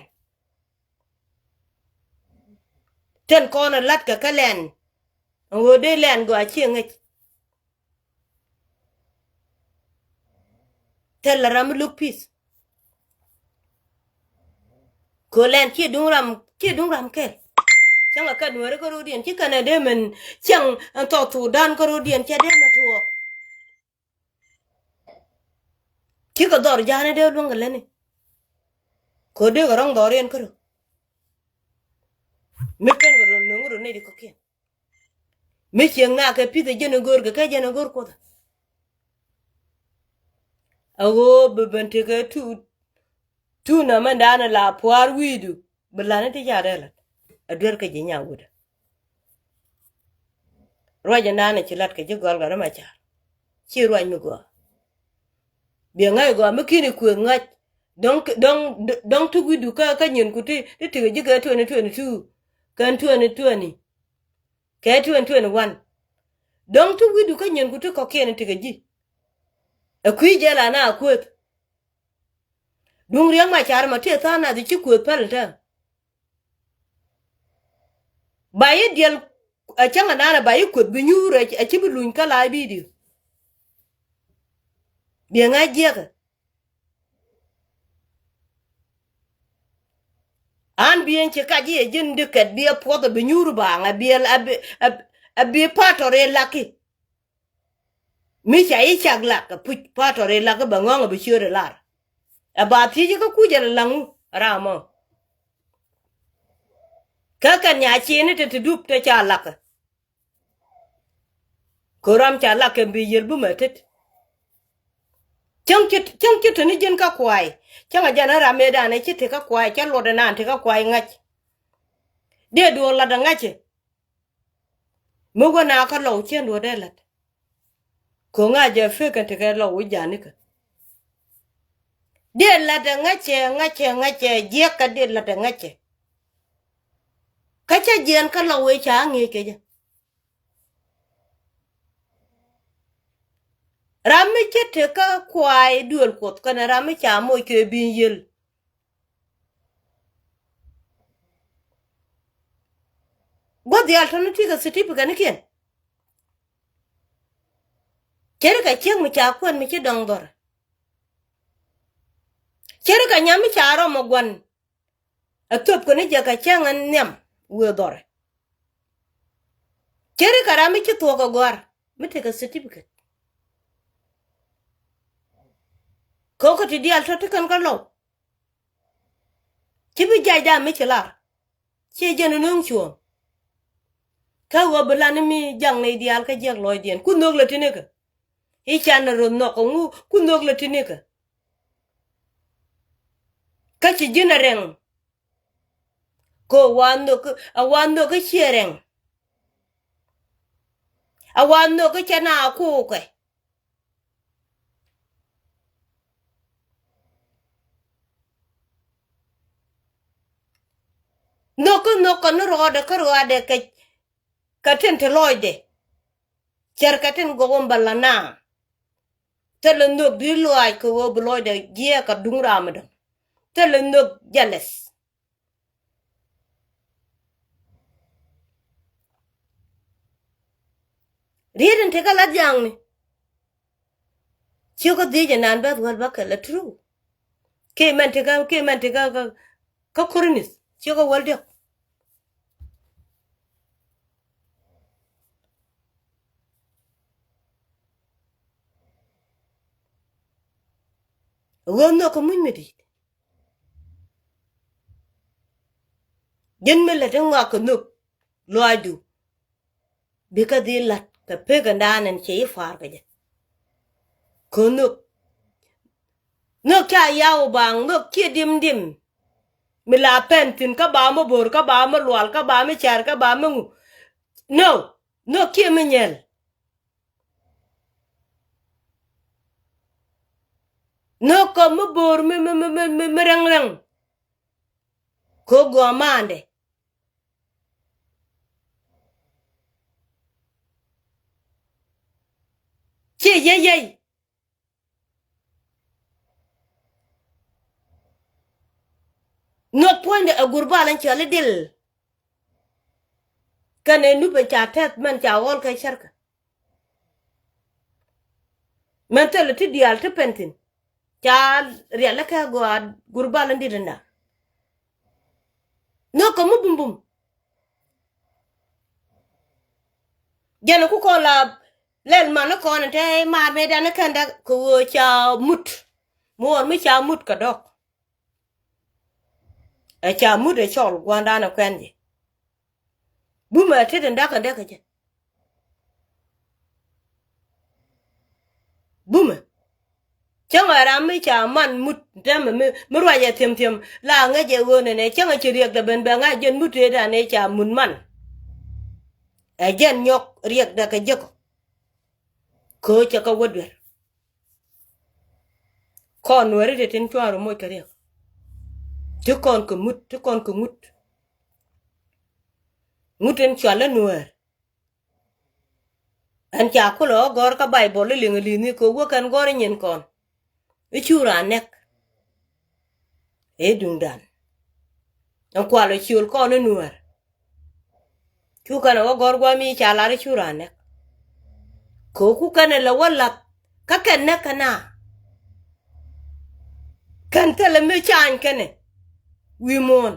Tɛn kɔn a la̱t kɛ kä lɛn. Ɛn ɣöö dee lɛn gɔaa ciɛ ŋäc. Thilɛ ram mi lo̱k peace. Kɛ ɣöö lɛn ciɛ duŋ ram, ciɛ duŋ ram kɛl. Cäŋ a kɛ Nuääri kä ro̱diɛn ci kɛn ɛ dee mɛn cäŋ ɛn thɔɔk Thudan kä ro̱diɛn cɛ dee mɛ tuɔɔk. Cikɛ dhɔr ja̱a̱n ɛ dee luäŋ kɛ lätni. Kɛ ɣöö dee kɛ rɔ̱ŋ dhɔriɛn kärö. Mi kɛn kɛ rɔ nöŋ rɔ nɛy di kɔ̱kiɛn. Mi cieŋ na kɛ pi̱th ɛ jɛn ɛ go̱o̱r kɛ kɛ jɛn ɛ go̱o̱r Kuoth ɛ. A ɣöö bi ben tekɛ tu, tu na mɛn da̱a̱n ɛ la pua̱a̱r wi̱i̱du bi la̱t ni ti ca rɛl ɛ duer kɛ ji̱ nyaŋ wut ɛ. Ruac ɛn da̱a̱n ɛ ci la̱t kɛ ji̱ gɔl kɛ ri ma ca̱r. Ci ruac mi gɔaa. Biɛ ŋa̱c gɔaa mi ki̱ni kuëth ŋa̱c. Dɔ̱ŋ, dɔ̱ŋ, dɔ̱ŋ ti wi̱cdu kä, kä nyiɛnku ti, ti tekɛ ji̱ kɛ twenty twenty-two. Kɛn twenty twenty. Kɛ twenty twenty-one. Dɔ̱ŋ ti wi̱cdu kä nyiɛnku ti kɔ̱kiɛn tekɛ ji̱. Ɛ kui̱ jɛ la na kuëth. Duŋ Riɛk Macar mɔ ti tha̱a̱ŋ nath ci kuëth päl tääm. Ba yi diɛl a cäŋ a naan a ba yi kueth bi nyuur a ci bi luny kä la bidio. Biɛ ŋa̱c jiɛkɛ. An bi ɛn ci kac i̱ ɛ ji̱n di kɛt bi ɛ puɔth ɛ bi nyuur baaŋ ɛ bi ɛ, ɛ bi, ɛ, ɛ bi patɔr ɛ laki. Mi ca i̱ cak lak kɛ puc patɔr i̱ lak i̱ bɛ ŋɔ̱ŋ i̱ bi ciööt i̱ lar. Ɛ ba thiec i̱ kä kuc ɛ lɛ laŋ wu ram ɔ. Kä kɛn nya ciini te ti dup te ca lak kɛ. Kɛ ram ca lak kɛ bi yiël bumɛ tet. Cäŋ ci, cäŋ ci te ni ji̱n kä kuay. Cäŋ a jɛn ram mëëdan ɛ ci te kä kuay cä luɔt ɛ naan te kä kuay ŋa̱c. Dee duɔl lat ɛ ŋa̱cɛ. Mi wä na kä lɔw cien duɔ̱t dee la̱t. Ko̱ŋa jɛ fek kɛn tekɛ lɔw wi̱c janikä. Dee la̱t ɛ ŋäcɛ, ŋäcɛ, ŋäcɛ, jiɛk kä dee la̱t ɛ ŋäcɛ. Kä cä jiɛn kä lɔw wee ca ŋi̱i̱c kɛ jɛ. Ram mi cä tekä kuay duël Kuɔth kɛnɛ ram mi ca moc kɛ bi̱i̱n yiël. Gua̱th diaal tɔ̱ni ti kɛ certificate nikiɛn. Ceri kɛ ciek mi ca kuɛn mi ci dɔŋ dhɔr. Ceri kɛ nyam mi ca rɔm ɔ gua̱n. Ɛ thop kɛ ni jɛ kɛ cäŋ ɛn nhiam wëë dhɔr. Ceri kɛ ram mi ci thuɔk ɛ gɔ̱a̱r mi tekɛ certificate. Kɛ ɣöö kɛ ti diaal tɔ̱ ti kɛn kä lɔw. Ci bi jac dam mi ci lar. Ciɛ jɛn ni nuŋ cuɔ̱ɔ̱ŋ. Kä ɣöö bi lan ni mi jaŋ nɛy diaal kä jiäk lɔcdiɛn ku nhök lɛ tinikä. I̱ can ni ro̱th nhɔk ŋu ku nhök lɛ tinikä. Kä ci ji̱n a rɛŋ. Kɛ ɣöö wa nhök, a wa nhök i̱ ciɛ rɛŋ. A wa nhök i̱ cɛ na kukɛ. Nhök kä nhök kɛ ni rɔɔdɛ kä rɔɔdɛ kɛ, kɛ tin ti lɔcdɛ. Cär kɛ tin gɔw in bä la na. Thilɛ nhök di lɔaac kɛ ɣöö bi lɔcdɛ jiɛɛk kɛ duŋ ram mi dɔ̱ŋ. Thilɛ nhök jealous. Riet in tekä la jaŋni. Ciökä dhiec inan beth wäl bä kɛ la true. Kiɛ mɛn tekä, kiɛ mɛn tekä kä, kä Korinth ciökä wäl diɔk. Ɣöö nhök kä muc mi di̱i̱t. Ji̱n mi lät in ŋɔak kɛ nhök lɔaacdu. Bikɛ dhil la̱t kɛ pek ɛn da̱a̱n ɛn cɛ i̱ pa̱a̱r kɛ jɛ. Kɛ nhök. Nhök ca yaw baaŋ, nhök ciɛ dim dim. Mi la pɛn thi̱n kä ba mi bo̱r, kä ba mi lual, kä ba mi car, kä ba mi ŋu. No, nhök ciɛ mi nyɛl. Nhök kɔ mi bo̱r mi, mi, mi, mi, mi, mi rɛŋ rɛŋ. Kɛ gɔaa maandɛ. Ci yey yey. Nhök puɔ̱nydɛ ɛ gurbal in cɔal i̱ dil. Kɛnɛ nup in ca tɛth mɛn ca ɣɔl kɛ cärkä. Mɛn thilɛ ti diaal ti pɛn thi̱n. Ca rialikä gɔaa gurbal in dit inda. Nhök kɛ mi bumbum. Jɛn ku kɔn la lɛl man ni kɔn in te maar mëëdan ni kɛn dak kɛ ɣöö ca mut. Muɔɔr mi ca mut kɛ dɔk. Ɛ ca mut ɛ cɔl gua̱ndan ɛ kuɛn jɛ. Bumɛ ɛ tet in dak in dek kɛ jɛ. Bumɛ. Cäŋɛ ram mi ca man mut tɛmɛ mi, mi ruacɛ thiäm thiäm la ŋäcɛ ɣöö nɛnɛ cäŋɛ ci riɛkdɛ ben bɛ ŋa̱c jɛn mut tëëdan ëë ca mut man. Ɛ jɛn nyɔk riɛkdɛ kɛ jek ɔ. Köö cɛ kɛ wä duer. Kɔn Nuääri ti tin cuan rɔ moc kɛ riɛk. Ti kɔn kɛ ŋut, ti kɔn kɛ ŋut. Ŋut in cual i̱ Nuäär. Ɛn ca kulɛ ɣä gɔ̱r kä Baybol i̱ liŋ i̱ li̱thni kɛ wä kɛn gɔ̱r i̱ nyin kɔn i̱ cu raan nɛk. Ëë duŋdan ɛn kual ɔ ciöl kɔn i̱ Nuäär. Cu kɛn ɛ wä gɔ̱r gua̱a̱mi ca lar i̱ cu raan nɛk. Kɛ ku kɛn ɛ lɛ wä lath kä kɛn nɛk kɛ na. Kɛn thilɛ mi cany kɛnɛ wi̱i̱ muɔ̱ɔ̱n.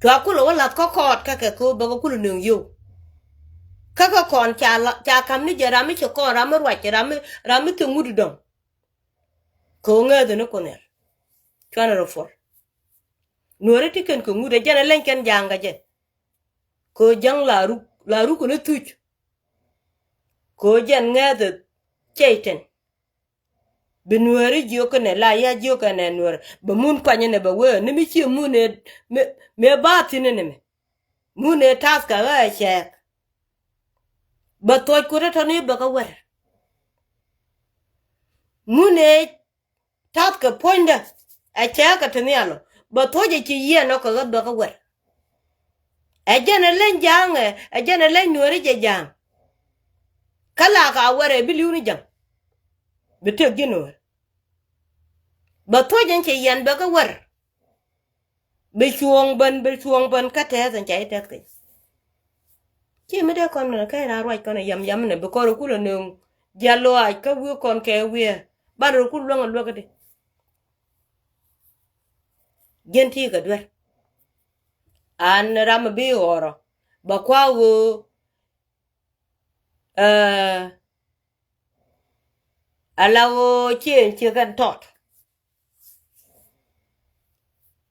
Cua kulɛ wä lath kä kɔɔt kä kɛ kɛ wä bɛ kɛ kulɛ nöŋ yio̱w. Kä kɛ kɔn ca la, ca ka̱m ni jɛ ram mi cɛ kɔn ram mi ruac ram mi, ram mi thik ŋut dɔ̱ŋ. Kɛ ɣöö ŋääthä ni Kuoth Nhial. Cuanɛ rɔ puɔl. Nuääri ti kɛn kɛ ŋut ɛ jɛn ɛ leny kɛn ja̱a̱ŋ kɛ jɛ. Kɛ ɣöö ja̱ŋ la ruk, la ruk kɛ ni thuc. Kɛ ɣöö jɛn ŋääthä cɛy tɛn. Bi Nuääri jiök kɛnɛ la ya jiök kɛnɛ Nuäär bɛ mun kuany inɛ bɛ wee ni mi cie mun ëë mi, mi ɛ ba̱a̱ thi̱n inɛ mi. Mun ëë ta̱th kɛ ɣä ɛ cɛɛk. Bɛ thuɔ̱c kuot ɛ tɔ̱ni bɛ kɛ wɛr. Mun ëë ta̱th kɛ puɔ̱nydä ɛ cɛɛk kɛ ti nhial ɔ bɛ thuɔ̱c ɛ ci yiɛn ɔ kɛ ɣä bɛ kɛ wɛr. Ɛ jɛn ɛ leny ja̱a̱ŋ ɛ, ɛ jɛn ɛ leny Nuääri jɛ ja̱a̱ŋ. Kä la ka wɛr ɛ bi li̱w ni ja̱ŋ. Bi tëk ji̱ Nuäär. Bɛ thuɔ̱c ɛn cɛ yɛn bɛ kä wär. Bi cuɔ̱ɔ̱ŋ ben, bi cuɔ̱ɔ̱ŋ ben kä tɛth ɛn ca i̱ tɛth keny. Ci mi dee kɔn kɛ raan ruac kɔn ɛ yam yam nɛ bi kɔn rɔ kul ɛ nööŋ. Jial lɔaac kä wi̱i̱ kɔn kɛ wi̱i̱. Ban rɔ kul luäŋ ɛ luäk ɛ di. Jiɛn ti kɛ duer. An ram bi ɣɔrɔ. Bɛ kua ɣöö Ɛ, ala ɣöö cieŋ ci kɛn tɔt.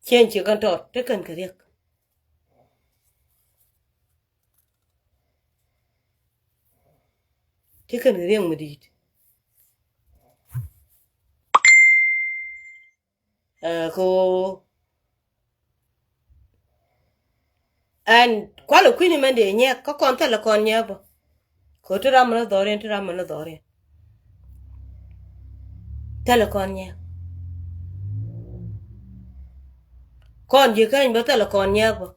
Cieŋ ci kɛn tɔt, ti kɛn kɛ riɛk. Ti kɛn kɛ riɛk mi di̱i̱t. Ɛ, kɛ ɣöö ɛn kualɛ kui̱ni mɛn dee nyɛk kä kɔn thilɛ kɔn nyɛk bä. Kɛ ɣöö ti ram mi ni dhɔriɛn, ti ram mi ni dhɔriɛn. Thilɛ kɔn nyɛk. Kɔn ji̱ käny bä thilɛ kɔn nyɛk bä.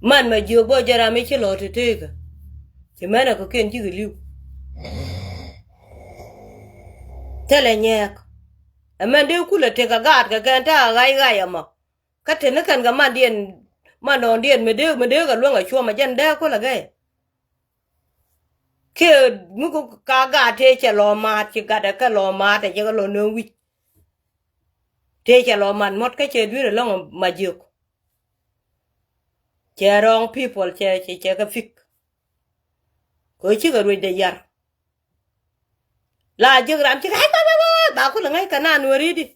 Man ma jiök bä jɛ ram mi ci lɔ ti tekä. Ci mɛn a kɔ̱kiɛn cikɛ li̱w. Thilɛ nyɛɛk. Ɛ mɛn dee kulɛ tekɛ gaat kɛ kɛn ta̱a̱ ɣa̱c ɣa̱c ɛmɔ. Kä teni kɛn kɛ mandiɛn, mandɔɔŋdiɛn mi dee, mi dee kɛ luäŋ a cuɔm a jɛn dee kulɛ gɛy. Kiɛ mi ku ka gaat tëë cɛ lɔ maat ci gatdɛ kɛ lɔ maat ɛ cɛ kɛ lɔ nööŋ wi̱c. Tëë cɛ lɔ mat muɔ̱t kä cɛ dui̱r ɛlɔ̱ŋ ma jiök. Cɛ wrong people cɛ, cɛ, cɛ kɛ pick. Kɛ cikɛ ruecdɛ yar. La jiök ram cikɛ ai ba ba ba ba kulɛ ŋa̱c kɛ naan wä ri̱t i̱.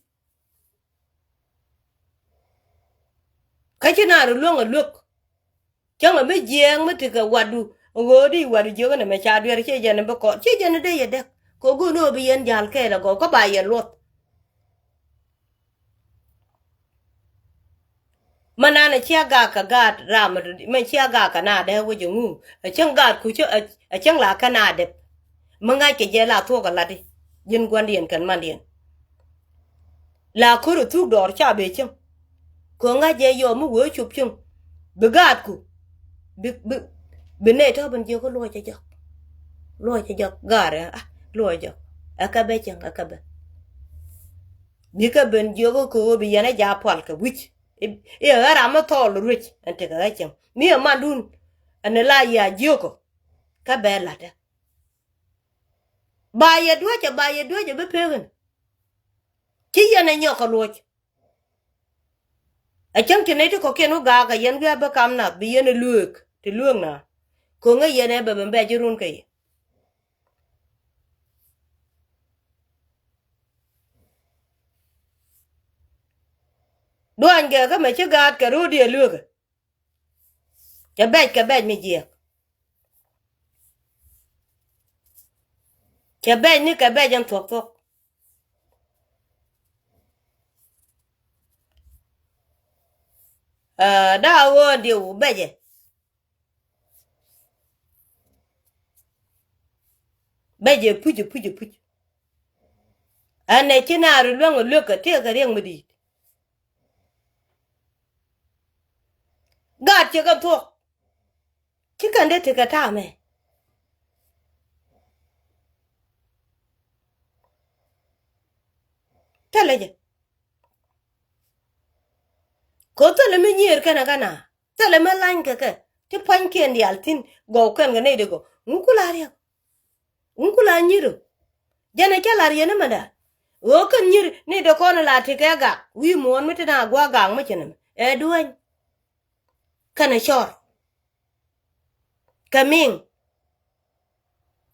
Kä ci naan ri luäŋ ɛ luäk. Cäŋ ɛ mi jiɛɛŋ mi tekɛ watdu ɣöödi watdu jiök ɛn ɛmɛ ca dueer ci jɛn bi kɔn ci jɛn dee yɛ däk. Kɛ go̱o̱n ɣöö bi yɛn ja̱l kɛɛl ɛ gɔw kä ba yɛ luɔth. Mɛ nan ɛ cia gak kɛ gaat ram mɛ cia gak kɛ na dee wec ɛŋu ɛ cäŋ gaat ku cä ɛ cäŋ la kɛ na dep. Mi ŋa̱ckɛ jɛ la thuɔ̱k ɛ latdi ji̱n gua̱ndiɛn kɛn mandiɛn. La ko̱r ɛ thuk dɔɔr ca bee cäŋ. Kɛ ŋa̱c jɛ yɔm mi wee cop cäŋ bi gaatku bi bi bi nɛy tɔ̱ ben jiök kä luɔc ɛ jɔk. Luɔc ɛ jɔk gaarɛ a luɔc ɛ jɔk. Ɛ kɛ bɛ cäŋ ɛ kɛ bɛ. Bikɛ ben jiök kä kɛ ɣöö bi yɛn ɛ ja̱ pual kɛ wi̱c. I̱ ɣän ram mi thɔɔl ruec ɛn tekɛ ɣä cäŋ mi ɛ mandun. Ɛn ɛ la yia jiök ɔ kä bɛ la̱tdä. Ba yɛ duäcä ba yɛ duäcä bi pek in. Ci yɛn ɛ nyɔk kɛ luɔc. Ɛ cäŋ ti nɛy ti kɔ̱kiɛn wä gaak ɛ yɛn wi̱i̱ a bi kam nath bi yɛn ɛ lueek ti lueek na. Ko̱ŋä yɛn ɛ bɛ ben bɛ ji̱ run kɛ yɛ. Duany gɛ kä mɛ ci gaat kɛ ro̱o̱diɛ lueekä. Cɛ bɛc kɛ bɛc mi jiɛk. Cɛ bɛc ni kɛ bɛc ɛn thuɔ̱k thuɔ̱k. Aa, daa ɣöö diw bɛcɛ. Bɛcɛ puc puc puc. Ɛn ɛ ci naar luäŋ ɛ luek kɛ tëëkɛ riɛk mi di̱i̱t. Gaat cɛ kɛ thuɔ̱k. Ci kɛn dee tekɛ ta̱a̱mɛ. Thilɛ jɛ. Ko̱ thilɛ mi nyier kɛnɛ kɛn a thilɛ mi lany kɛ kɛ ti pua̱nykiɛn diaal thi̱n gɔw kɛn kɛ nɛy di gɔw ŋu ku la riɛk. Ŋu ku la nyir ɔ. Jɛn ɛ cä lar yɛn ɛmɛdä. Ɣöö kɛn nyir ni dee kɔn la ti kɛ gak wi̱i̱ muɔ̱ɔ̱n mi ti na gua̱a̱k gak mi cɛ nɛmɛ ɛ duäny. Kɛnɛ cɔr kɛ miŋ.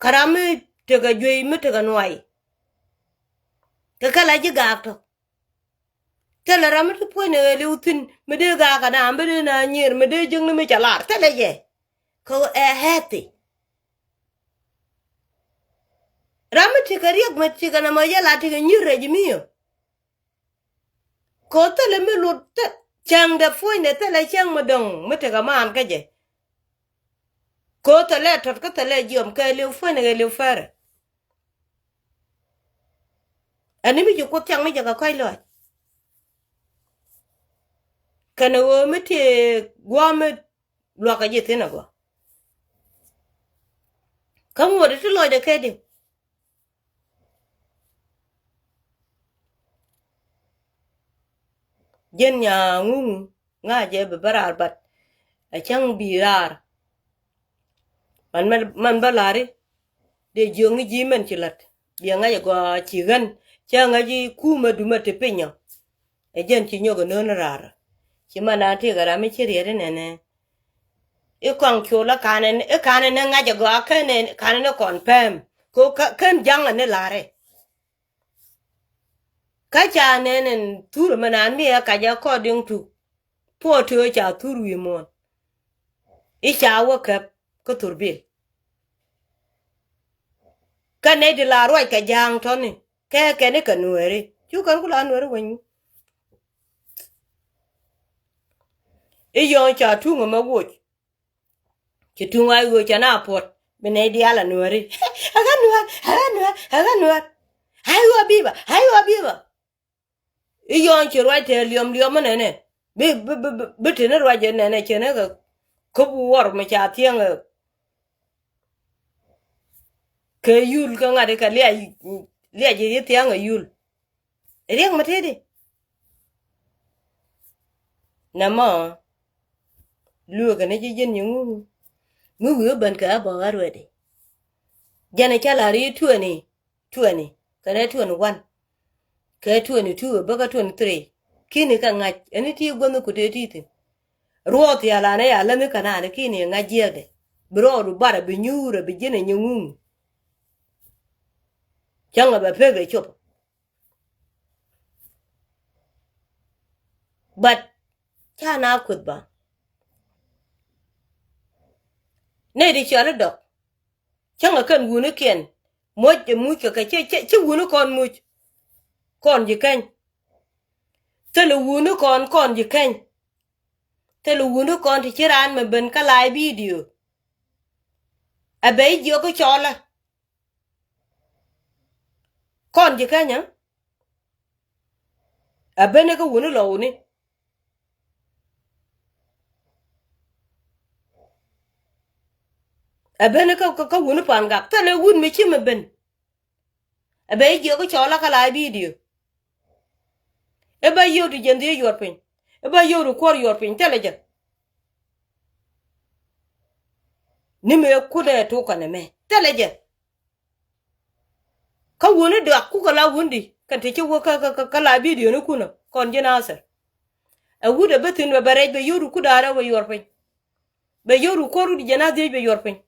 Kä ram mi tekɛ juey mi tekɛ nuay. Kɛ kɛ la ji̱ gak tɔ. Thilɛ ram mi ti puɔ̱ny ni ɣɛɛliw thi̱n mi dee gak kɛ na mi dee na nyier mi dee jiäkni mi cɛ lar thilɛ jɛ. Kɛ ɛ healthy. Ram mi tekɛ riɛk mi tekɛ nɔmɔ yɛ la tekɛ nyir rɛc mi ɔ. Ko̱ thilɛ mi lut thil cäŋdɛ puɔ̱nydɛ thilɛ cäŋ mi dɔ̱ŋ mi tekɛ maan kä jɛ. Ko̱ thilɛ tɔt kä thilɛ jiɔm kɛ liw puɔ̱nydɛ kɛ liw fɛrɛ. Ɛn ni mi ci Kuoth thiaŋ ni jɛ kɛ kɔ̱c lɔaac. Kɛnɛ ɣöö mi tëë gua̱a̱ mi luakä ji̱ thi̱n agɔa. Kä ŋuɔ̱t ti lɔcdɛ kɛ diw. Ji̱n nyaŋ ŋuŋ ŋa̱cɛ bi bä raar bat. Ɛ cäŋ bi raar. Man, man, man bä la̱ri. Dee jiökni ji̱ mɛn ci la̱t. Biɛ ŋa̱c ɛ gɔaa ci ɣän. Cä ŋa̱c i̱ kumä dumä ti piny ɔ. Ɛ jɛn ci nyɔk ɛ nööni raar. Ci man a tëëkɛ ram mi ci riet inɛnɛ. I̱ kɔaŋ col a kanɛ ni, i̱ kanɛ ni ŋa̱c a gɔaa kɛn ɛ, kanɛ ni kɔn pɛm. Ko kä-, kɛn ja̱ŋ ɛ ni la̱rɛ. Kä ca nɛn ɛn thur mɛ naan mi ɛ kac according to puɔ ti ɣä ca thur wi̱i̱ muɔ̱ɔ̱n. I̱ ca wä käp kä thur bil. Kä nɛy ti la ruac kɛ ja̱a̱ŋ tɔ̱ni kɛ kɛn i̱ kɛ nueeri cu kɛn ku la nueeri weny. I̱ yɔ̱ɔ̱ŋ ca tuŋ ɛmɛ woc. Ci tuŋ ay ɣöö ca na puɔt bi nɛy diaal a nuääri. Ɛ ɣän nuäär, ɛ ɣän nuäär, ɛ ɣän nuäär. Ay ɣöö biba, ay ɣöö biba. I̱ yɔ̱ɔ̱ŋ ci ruac tɛɛ liɔm liɔm mi nɛnɛ. Bi, bi, bi, bi, bi tini ruac ɛ nɛnɛ cɛnɛ kɛ. Käp wuɔr mi ca thiɛŋ ɛ. Kɛ yul kä ŋa̱t ikɛ liac, liac i̱ thia̱ŋ ɛ yul. Riɛk mi tëëdi. Nɛmɔ lueekɛ ni ji̱ ji̱n nyi ŋu. Mi wi̱i̱ ben kɛ a bɔk a ruɛdi. Jɛn ɛ cä la̱r i̱ twenty twenty kɛnɛ twenty one. Kɛ twenty two ɛ bäkä twenty three. Ki̱ni kɛ ŋa̱c ɛn i̱ ti guänh i̱ kut ëë ti thi̱n. Ruɔɔth thia̱a̱l an ɛ ya länh i̱ kɛn an i̱ ki̱ni ɛ ŋa̱c jiɛɛkdɛ. Bi rɔɔdu barɛ bi nyuurɛ bi ji̱n ɛ nyi ŋu. Cäŋɛ bɛ pek ɛ cop. But ca na kueth ba. Nɛy ti cɔal i̱ dɔk. Cäŋɛ kɛn wunikiɛn. Muɔc ɛ muc kɛ kɛ cɛ, cɛ, cɛ wuni kɔn muc. Kɔn ji̱ keny. Thilɛ wuni kɔn, kɔn ji̱ keny. Thilɛ wuni kɔn ti ci raan mɛ ben kä live video. Ɛ bɛ i̱ jiɔk i̱ cɔɔlä. Kɔn ji̱ keny ɛ? Ɛ ben i̱ kä wuni lɔwni. Ɛ ben i̱ kä, kä, kä wuni pan gak. Thilɛ wun mi ci mɛ ben. Ɛ bɛ i̱ jiɔk i̱ cɔɔlä kä live video. I̱ bä yio̱w ti jɛn dhiec yuɔr piny. I̱ bä yio̱w ti kuɔr yuɔr piny. Thilɛ jɛ. Ni mëë kunɛ tukä nɛmɛ. Thilɛ jɛ. Kä wuni duak kukɛ la wundi. Kɛn ti ci wä kä, kä, kä, kä la video ni kunä. Kɔn ji̱ Nathir. Ɛ wut ɛ bä thi̱n bɛ bɛ rɛc bɛ yio̱w ti kudaarä bɛ yuɔr piny. Bɛ yio̱w ti kuɔr wut jɛn a dhiec bɛ yuɔr piny.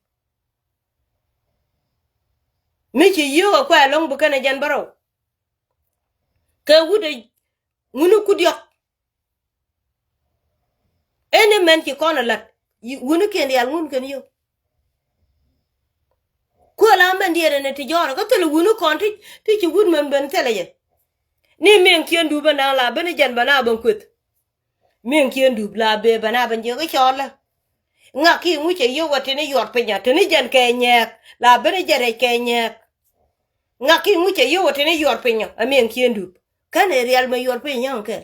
Mi ci yio̱w ɛ kuɛ ɛlɔ̱ŋ bi kɛn ɛ jɛn bärɔw. Kɛ wut ɛ ŋuni ku diɔ̱k. Ɛn imɛn ci kɔn ɛ la̱t. Wunikiɛn diaal ŋun kɛn yio̱w. Kuɛ la mɛn diɛɛr ɛn ɛ ti jɔɔrɛ kä thilɛ wuni kɔn ti, ti ci wut mɛn ben thilɛ jɛ. Ni miɛŋkiɛn dup ɛn da̱a̱n la ben ɛ jɛn bɛ na ben kueth. Miɛŋkiɛn dup la bee bɛ na ben jiɛk i̱ cɔɔlä. Ŋak ki ŋu cɛ yio̱w ɛ tini yuɔr piny a tini jɛn kɛ nyɛɛk la ben ɛ jɛ rɛc kɛ nyɛɛk. Ŋak ki ŋu cɛ yio̱w ɛ tini yuɔr piny ɔ ɛ miɛn kiɛn dup. Kɛn ɛ riɛl mɛ yuɔr piny yäŋ kɛl.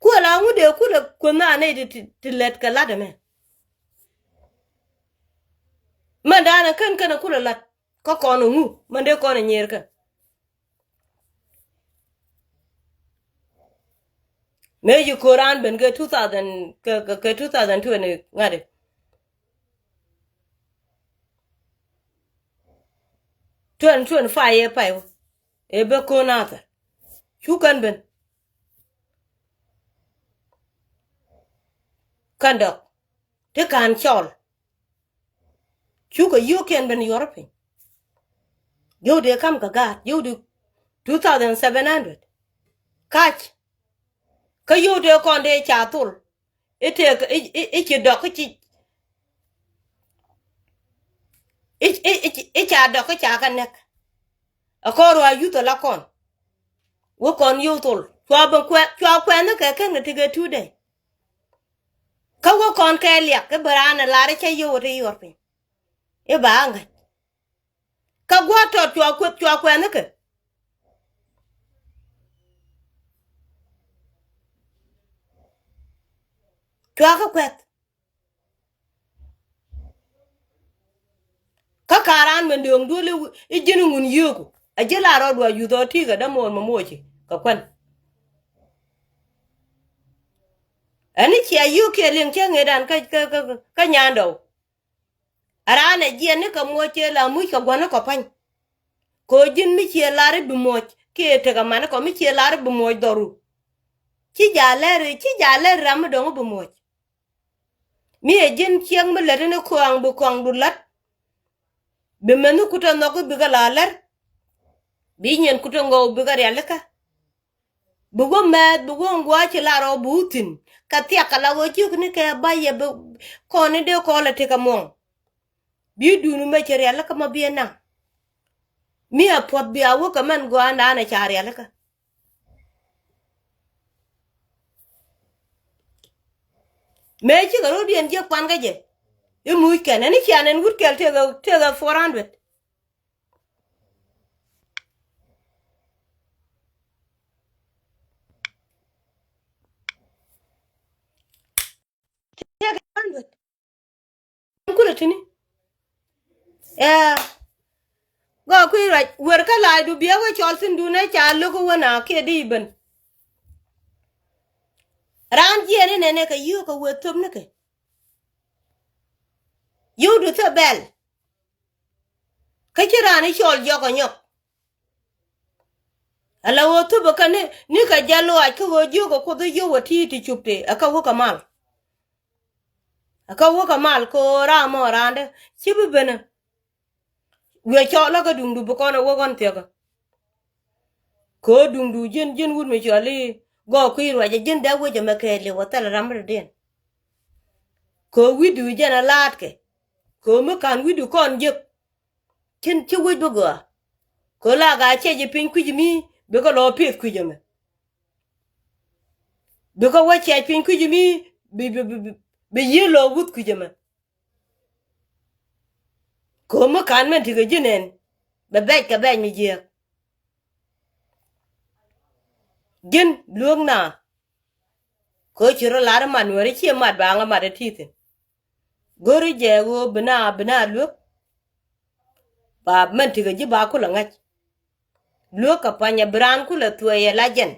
Kuɛ la ŋu dee kulɛ kueth na nɛy ti, ti, ti lɛt kɛ lat ɛmɛ. Mɛn da̱a̱n ɛ kɛn kɛn ɛ kulɛ lat. Kä kɔn ɛ ŋu mɛn dee kɔn ɛ nyier kɛ. Mëë ci ko̱r raan ben kɛ two thousand, kɛ, kɛ, kɛ two thousand twenty ŋa̱t i̱. Twenty twenty-five yɛ pay wä. Ëë bä ko̱n nathɛr. Cu kɛn ben. Kɛn dɔk. Ti ka̱n cɔl. Cukɛ yio̱o̱kiɛn ben yuɔr piny. Yio̱w dee kam kɛ gaat, yio̱w dee two thousand seven hundred. Kac. Kä yio̱w dee kɔn dee ca thol. I̱ tëëk i̱, i̱, i̱ ci dɔk i̱ ci, i̱, i̱, i̱, i̱ ca dɔk i̱ ca kɛ nɛk. Ɛ kɔn ruac yuth ala kɔn. Wä kɔn yio̱w thol. Cua ben kuɛ, cua kuɛn ni kɛ ken kɛ ti kɛ two day. Kä wä kɔn kɛ liak i̱ bɛ raan ɛ lar i̱ cä yio̱w ɛ ti yuɔr piny. I̱ ba ŋäc. Kä gua̱a̱th tɔt cua kueth, cua kuɛth ni kɛ. Cua kä kuɛth. Kä ka̱ran mɛn dööŋ duel i̱ ji̱n iŋun yio̱o̱ku. A ji̱ la rɔɔd wa yuth ɔ ti̱i̱ kɛ dämo̱o̱n mɛ moci kɛ kuän. Ɛn i̱ cia yio̱o̱k kiɛ liŋ cä ŋetdan kä, kä, kä, kä nyandɔw. A raan ɛ jiɛn ni kɛ muɔc cɛ la muc kɛ gua̱n ni kɔ pa̱ny. Kɛ ɣöö ji̱n mi ciɛ lar i̱ bi muɔc kiɛ tekɛ man ni kɔ mi ciɛ lar i̱ bi muɔc dhɔru. Ci ja̱ lɛr, ci ja̱ lɛr ram mi dɔ̱ŋ i̱ bi muɔc. Mi ɛ ji̱n ciɛŋ mi lät in i̱ kɔaŋ bi kɔaŋdu la̱t. Bi mɛn ni kutɛ nhɔk i̱ bikɛ la lɛr. Bi nyin kutɛ ŋɔw bikɛ rialikä. Bi wä mɛth, bi wä ŋua̱a̱ ci lar ɔ bi wä thi̱n. Kɛ thiak kɛ la wä jiök ni kɛ ba yɛ bi kɔn ni dee kɔn lɛ tekɛ muɔ̱ŋ. Bi duun mɛ cɛ rialikä mɔ bi ɛ naŋ. Mi ɛ puɔth bi a wä kɛ mɛn gɔaa naan ɛ ca rialikä. Mëë cikɛ ro̱diɛn jiäk kuan kä jɛ. I̱ muc kɛn ɛn i̱ cian ɛn wut kɛl tëëkɛ, tëëkɛ four hundred. Kulɛ tini. Ɛ gɔɔ kui̱ ruac wer kä la̱a̱cdu biɛ wä cɔl thi̱n duun ɛ ca lo̱k wä na kiɛ di ben. Raan jiɛɛn inɛnɛ kɛ yio̱o̱k kɛ wëë thöp nikɛ. Yio̱o̱kdu thöp bɛl. Kä ci raan i̱ cɔl jɔk ɛ nyɔk. Ala ɣöö thöpɛ kä ni, ni kɛ jɛ luaac kä ɣöö jiök ɛ kuoth i̱ yio̱w ɛ ti̱i̱ ti cop tëë ɛ kä wä kɛ mal. Ɛ kä wä kɛ mal kɛ ɣöö ram ɔ raandɛ ci bi benä. Wiɛ cɔɔlä kä duŋdu bi kɔn ɛ wä ɣɔn thiäkä. Kɛ ɣöö duŋdu ji̱n, ji̱n wut mi cɔal i̱ gɔɔk kui̱ ruacɛ ji̱n dee wecɛ mɛ kɛɛliw ɛ thilɛ ram mi dɔ̱diɛn. Kɛ ɣöö wi̱cdu jɛn ɛ laatkɛ. Kɛ ɣöö mi ka̱n wi̱cdu kɔn jek. Cin ci wec bi gɔaa. Kɛ ɣöö la gaa ciɛc i̱ piny kui̱c mi bikɛ lɔ pieth kui̱c ɛmɛ. Bikɛ wä ciɛc piny kui̱c mi bi, bi, bi, bi, bi yiëë lɔ wuth kui̱c ɛmɛ. Kɛ ɣöö mi ka̱n mɛn ti kɛ ji̱n ɛn bɛ bɛc kɛ bɛc mi jiääk. Ji̱n luäk na. Kɛ ɣöö ci rɔ lar i̱ mat nuääri ciɛ mat ba ŋä mat ɛ ti thi̱n. Go̱ri jɛ ɣöö bi na, bi na luäk. Ba mɛn tekɛ ji̱ ba kulɛ ŋa̱c. Luäk kɛ pa̱nyɛ bi raan kulɛ thuɛɛyɛ la jɛn.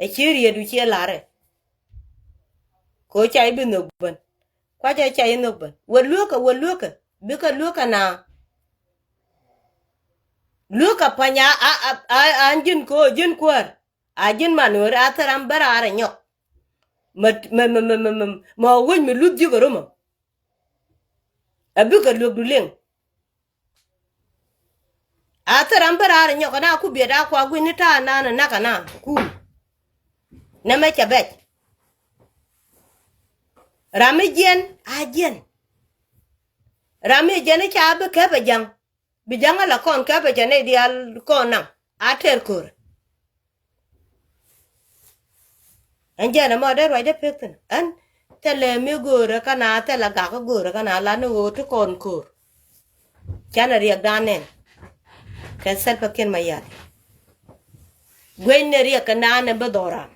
Ɛ ci rietdu ciɛ la̱rɛ. Kɛ ɣöö ca i̱ bi nhök ben. Kuacɛ ca i̱ nhök ben. Wä luäkɛ, wä luäkɛ. Bikɛ luäkɛ na. Luäkɛ pa̱nyɛ a, a, a, a, a ji̱n kɛ ɣöö ji̱n kuäär. A ji̱n man ɣöö a thil ram bä raar ɛ nyɔk. Mɛ, mɛ, mɛ, mɛ, mɛ, mɛ, mɛ wec mi luth ji̱ kɛ rumä. Ɛ bikɛ luäkdu liŋ. A thil ram bä raar ɛ nyɔk kɛ na ku biɛt a kua gui̱n ni ta̱a̱ naan ɛ nak ɛ na kuum. Nɛmɛ cɛ bɛc. Ram mi jiɛn a jiɛn. Ram mi jiɛn i̱ ca bi kɛpɛ ja̱ŋ. Bi ja̱ŋä la kɔn kɛpɛ cɛ nɛy diaal kɔn naŋ a tɛr köör. Ɛn jɛn ɛmɔ dee ruacdä pek thi̱n ɛn thilɛ mi göörä kä na thilɛ gakä göörä kä na la ni ɣöö ti kɔn köör. Canɛ riɛkdan nɛn. kɛ Salva Kiir Mayardit. Guecnɛ riɛk kɛ naan ɛ bi dhɔran.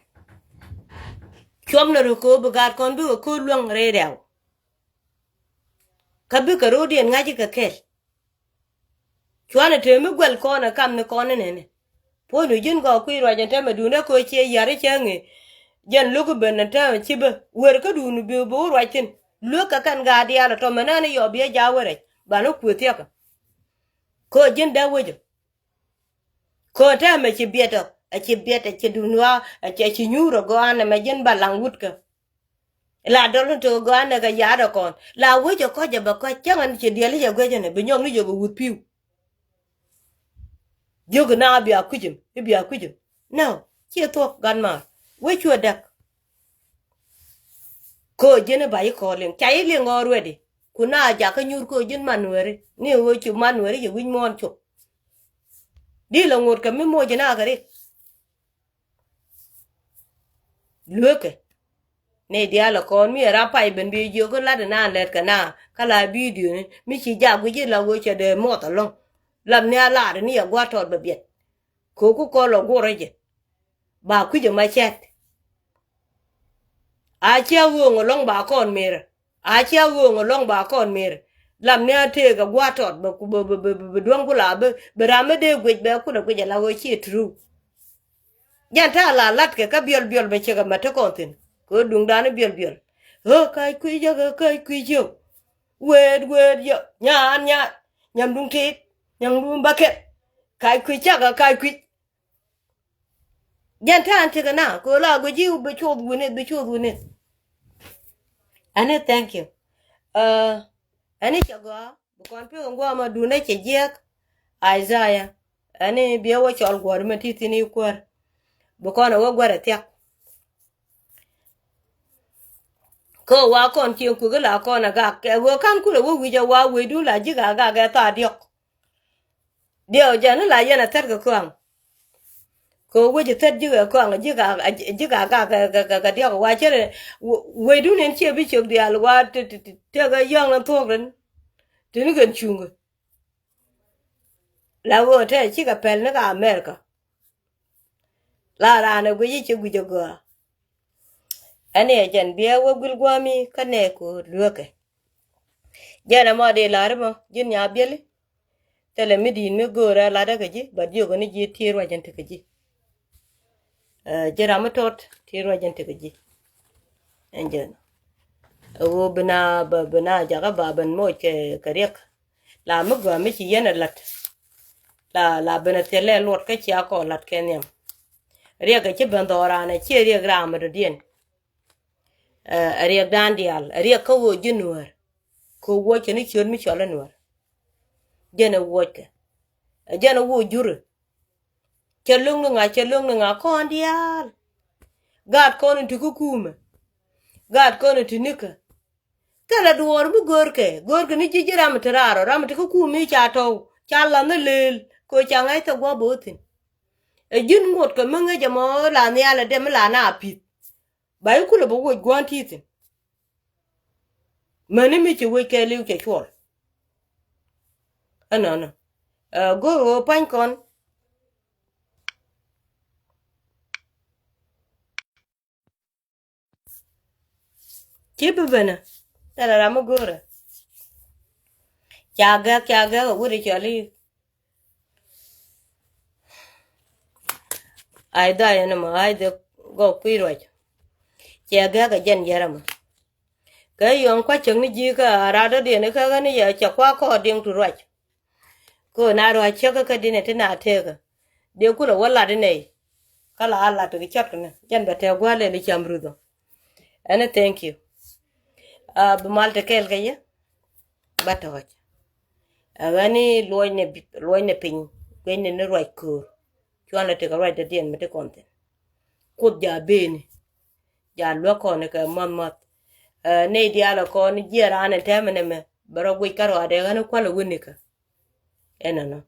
Cuɔpnɛ rɔ kɛ ɣöö bi gaat kɔn bikɛ ko̱r luäŋ rɛy rɛw. Kä bikɛ ro̱o̱diɛn ŋa̱c kɛ kɛl. Cuanɛ te mi guɛl kɔn ɛ kam ni kɔn ni nɛnɛ. Puɔ̱nydu ji̱n gɔɔ kui̱ ruac ɛn tɛmɛ duundɛ kɛ ɣöö ciɛ ya̱r i̱ cɛ ŋëë. Jɛn lo̱k i̱ ben ɛn tɛmɛ ci bä wer kä duundu bi bi wä ruac thi̱n. Lueek kɛ kɛn gaat diaal ɛ tɔmɛ nɛn i̱ yɔɔ bi ɛ jaak wä rɛc banɛ kuëë thiakä. Kɛ ɣöö ji̱n dee wecä. Kɛ ɣöö tɛmɛ ci biɛt ɔ ɛ ci biɛt ɛ ci duundua ɛ ci nyuur ɛ gɔaa nɛmɛ ji̱n ba laŋ wutkä. La dɔl ni tok gɔaa nɛ kɛ ya̱a̱t ɛ kɔn la wec ɛ kɔc ɛ bɛ kɔc cäŋ ɛn ci diɛl i̱ cɛ guic ɛnɛ bi nyɔk ni jɛ kɛ wuth pi̱w. Jiök i̱ na bia kui̱cim i̱ bia kui̱cim. Nɛ ciɛ thuɔ̱k gat maar wec cuɛ däk. Kɛ ɣöö ji̱n i̱ ba i̱ kɔɔr liŋ ca i̱ liŋ already. Ku na jakä nyuur kɛ ɣöö ji̱n man nueeri ni ɣöö ci man nueeri yɛ wi̱c muɔ̱ɔ̱n cop. Di lɛ ŋot kɛ mi moc ina kɛ rik. Lueekɛ ni diaal ɛ kɔn mi ɛ rap pay ben bi jiök lat ina lɛt kɛ na. Kä la bidioni mi ci jak guic ila wee cɛ dee muɔth ɛlɔ̱ŋ. Lam ni a lar ni ɛ gua̱a̱r tɔt bɛ biɛt. Ko̱o̱ku kɔn lɔ guɔrä jɛ ba kui̱c ɛ ma cɛt. A cia ɣööŋ ɛlɔ̱ŋ ba kɔn merä. A cia ɣööŋ ɛlɔ̱ŋ ba kɔn merä. Lam ni a tëëk ɛ gua̱a̱r tɔt bɛ bɛ bɛ bɛ duäŋ ku la bɛ bɛ ram mi dee guic bɛ kulɛ guic ala ɣöö ci true. Jɛn ta̱a̱ la latkɛ kä biɔl biɔl bɛ cɛ kɛ mɛ te kɔn thi̱n kɛ ɣöö duŋdan i̱ biɔl biɔl. Ɣöö ka̱c kui̱c jɛ ɣöö ka̱c kui̱c yɛ. Weet weet yɛ nyan nyan nyam duŋ tit nyam duŋ bakɛt. Ka̱c kui̱c cakɛ ka̱c kui̱c. Jɛn ta̱a̱n tekɛ na kɛ ɣöö la guic ji̱ bi cuɔth wi̱nith bi cuɔth wi̱nith. Ɛni thank you. Ɛni cɛ gɔaa. Bi kɔn pi̱k in gua̱a̱ ma duundä cɛ jiɛk. Isaiah ɛni biɛ wä cɔl guɔ̱r mi ti thi̱n i̱ kuäär. Bi kɔn ɛ wä guɛr ɛ thiak. Kä wa kɔn cieŋ kui̱ kä la kɔn ɛ gak kɛ wee ka̱n kulɛ wä wi̱c ɛ wa wi̱cdun la ji̱ gak gak ɛ thaar diɔ̱k. Diɛw jɛn ni la yɛn a thɛt kɛ kɔaŋ. Kɛ wec a thɛt ji̱ kɛ kɔaŋ ji̱ ka ji̱ ka gak kɛ kɛ kɛ diɔk wa cɛ rɛ. Wecdun in ciɛ bi ciök diaal wa tëkɛ yɔ̱ŋ in thuɔ̱k rin. Tini kɛn cuŋ kɛ la ɣöö tɛ cikɛ pɛl ni ka America. La raan ɛ guic i̱ ci guic ɛ gɔaa. Ɛn iɛ jɛn biɛ wä guil gua̱a̱mi kä nɛɛku lueekɛ. Jɛn ɛmɔ di la̱r ɛmɔ ji̱n nya biɛli. Thilɛ mi di̱i̱t mi göörä latdä kɛ ji̱ bat jiök ni ji̱ ti ruac in ti kɛ ji̱. Ji̱ ram mi tot ti ruac in ti kɛ ji̱. Ɛn jɛn ɛ ɣöö bi na bi na jakä ba ben moc kɛ kɛ riɛk. La mi gɔaa mi ci yɛn ɛ la̱t. La la ben ɛ thilɛ luɔt kä cia kɔ la̱t kɛ nhiam. Riɛk ɛ ci ben dhɔɔran ɛ ciɛ riɛk ram mi dɔ̱diɛn. Ɛ riɛkdan diaal ɛ riɛk kä ɣöö ji̱ nuäär. Kɛ wuɔckɛ ni ciöt mi cɔl i̱ nuäär. Jɛn ɛ wuɔckɛ ɛ jɛn ɛ wuɔc juri. Cɛ lo̱ŋ ni ŋa cɛ lo̱ŋ ni ŋa kɔn diaal. Gaat kɔn in ti kä kuumɛ. Gaat kɔn in ti nikä. Thilɛ duɔɔr mi görkɛ görkɛ ni ji̱ ji̱ ram mi ti raar ɔ ram mi ti kä kuumɛ ca tɔw ca lath ni leel. Kɛ ca ŋa̱c thɛ gua̱a̱ bo̱o̱thin. Ɛ ji̱n ŋot kɛ mi ŋäc ɛmɔ la nhial ɛ dee mi la na pi̱th. Ba i̱ kulɛ bä woc gua̱a̱n ti̱i̱ thi̱n. Mäni mi ci wec kɛɛliw cɛ cuɔl. Ɛnɔnɔ ɛ go̱o̱r ɣöö pa̱ny kɔn. Ci bi benä thilɛ ram mi go̱o̱rä. Ca gɛk ca gɛk ɛ wut i̱ cɔl i̱. Ay dhayɛ ni mɔ ay dhɛ gɔk kui̱ ruac. Cɛ gɛk ɛ jɛn yɛrɛ mɔ. Kɛ yɔ̱ŋ kua̱c cäŋ ni ji̱ kä a rat dɔ̱diɛn ikä ɣän i̱ yɛ cɛ kua̱ kɔɔr diɛŋ tu ruac. Kɛ ɣän a ruac cäkä kä di̱n ɛ ti na tekä. Diɛ kulɛ wä lat inɛy. Kä la a lat kɛ cɔt kɛ ni jɛn bɛ tɛk gua̱a̱r lɛl i̱ cam ruth ɔ. Ɛn i̱ thank you. A bi mal te kɛɛl kɛ yɛ. Ba tɔ̱ɔ̱c. Ɛ ɣän i̱ luɔcnɛ luɔcnɛ piny guecnɛ ni ruac köör. Cuanɛ tekɛ ruac dɔ̱diɛn mi ti kɔn thi̱n. Kuoth ja beni. Ja luäk kɔn kɛ muɔth muɔth. Ɛ nɛy diaal ɛ kɔn jiɛɛr an ɛn tɛmɛ nɛmɛ bɛ rɔ guic kä ruaadɛ ɣän i̱ kualɛ wä nikä. Ɛnɔnɔ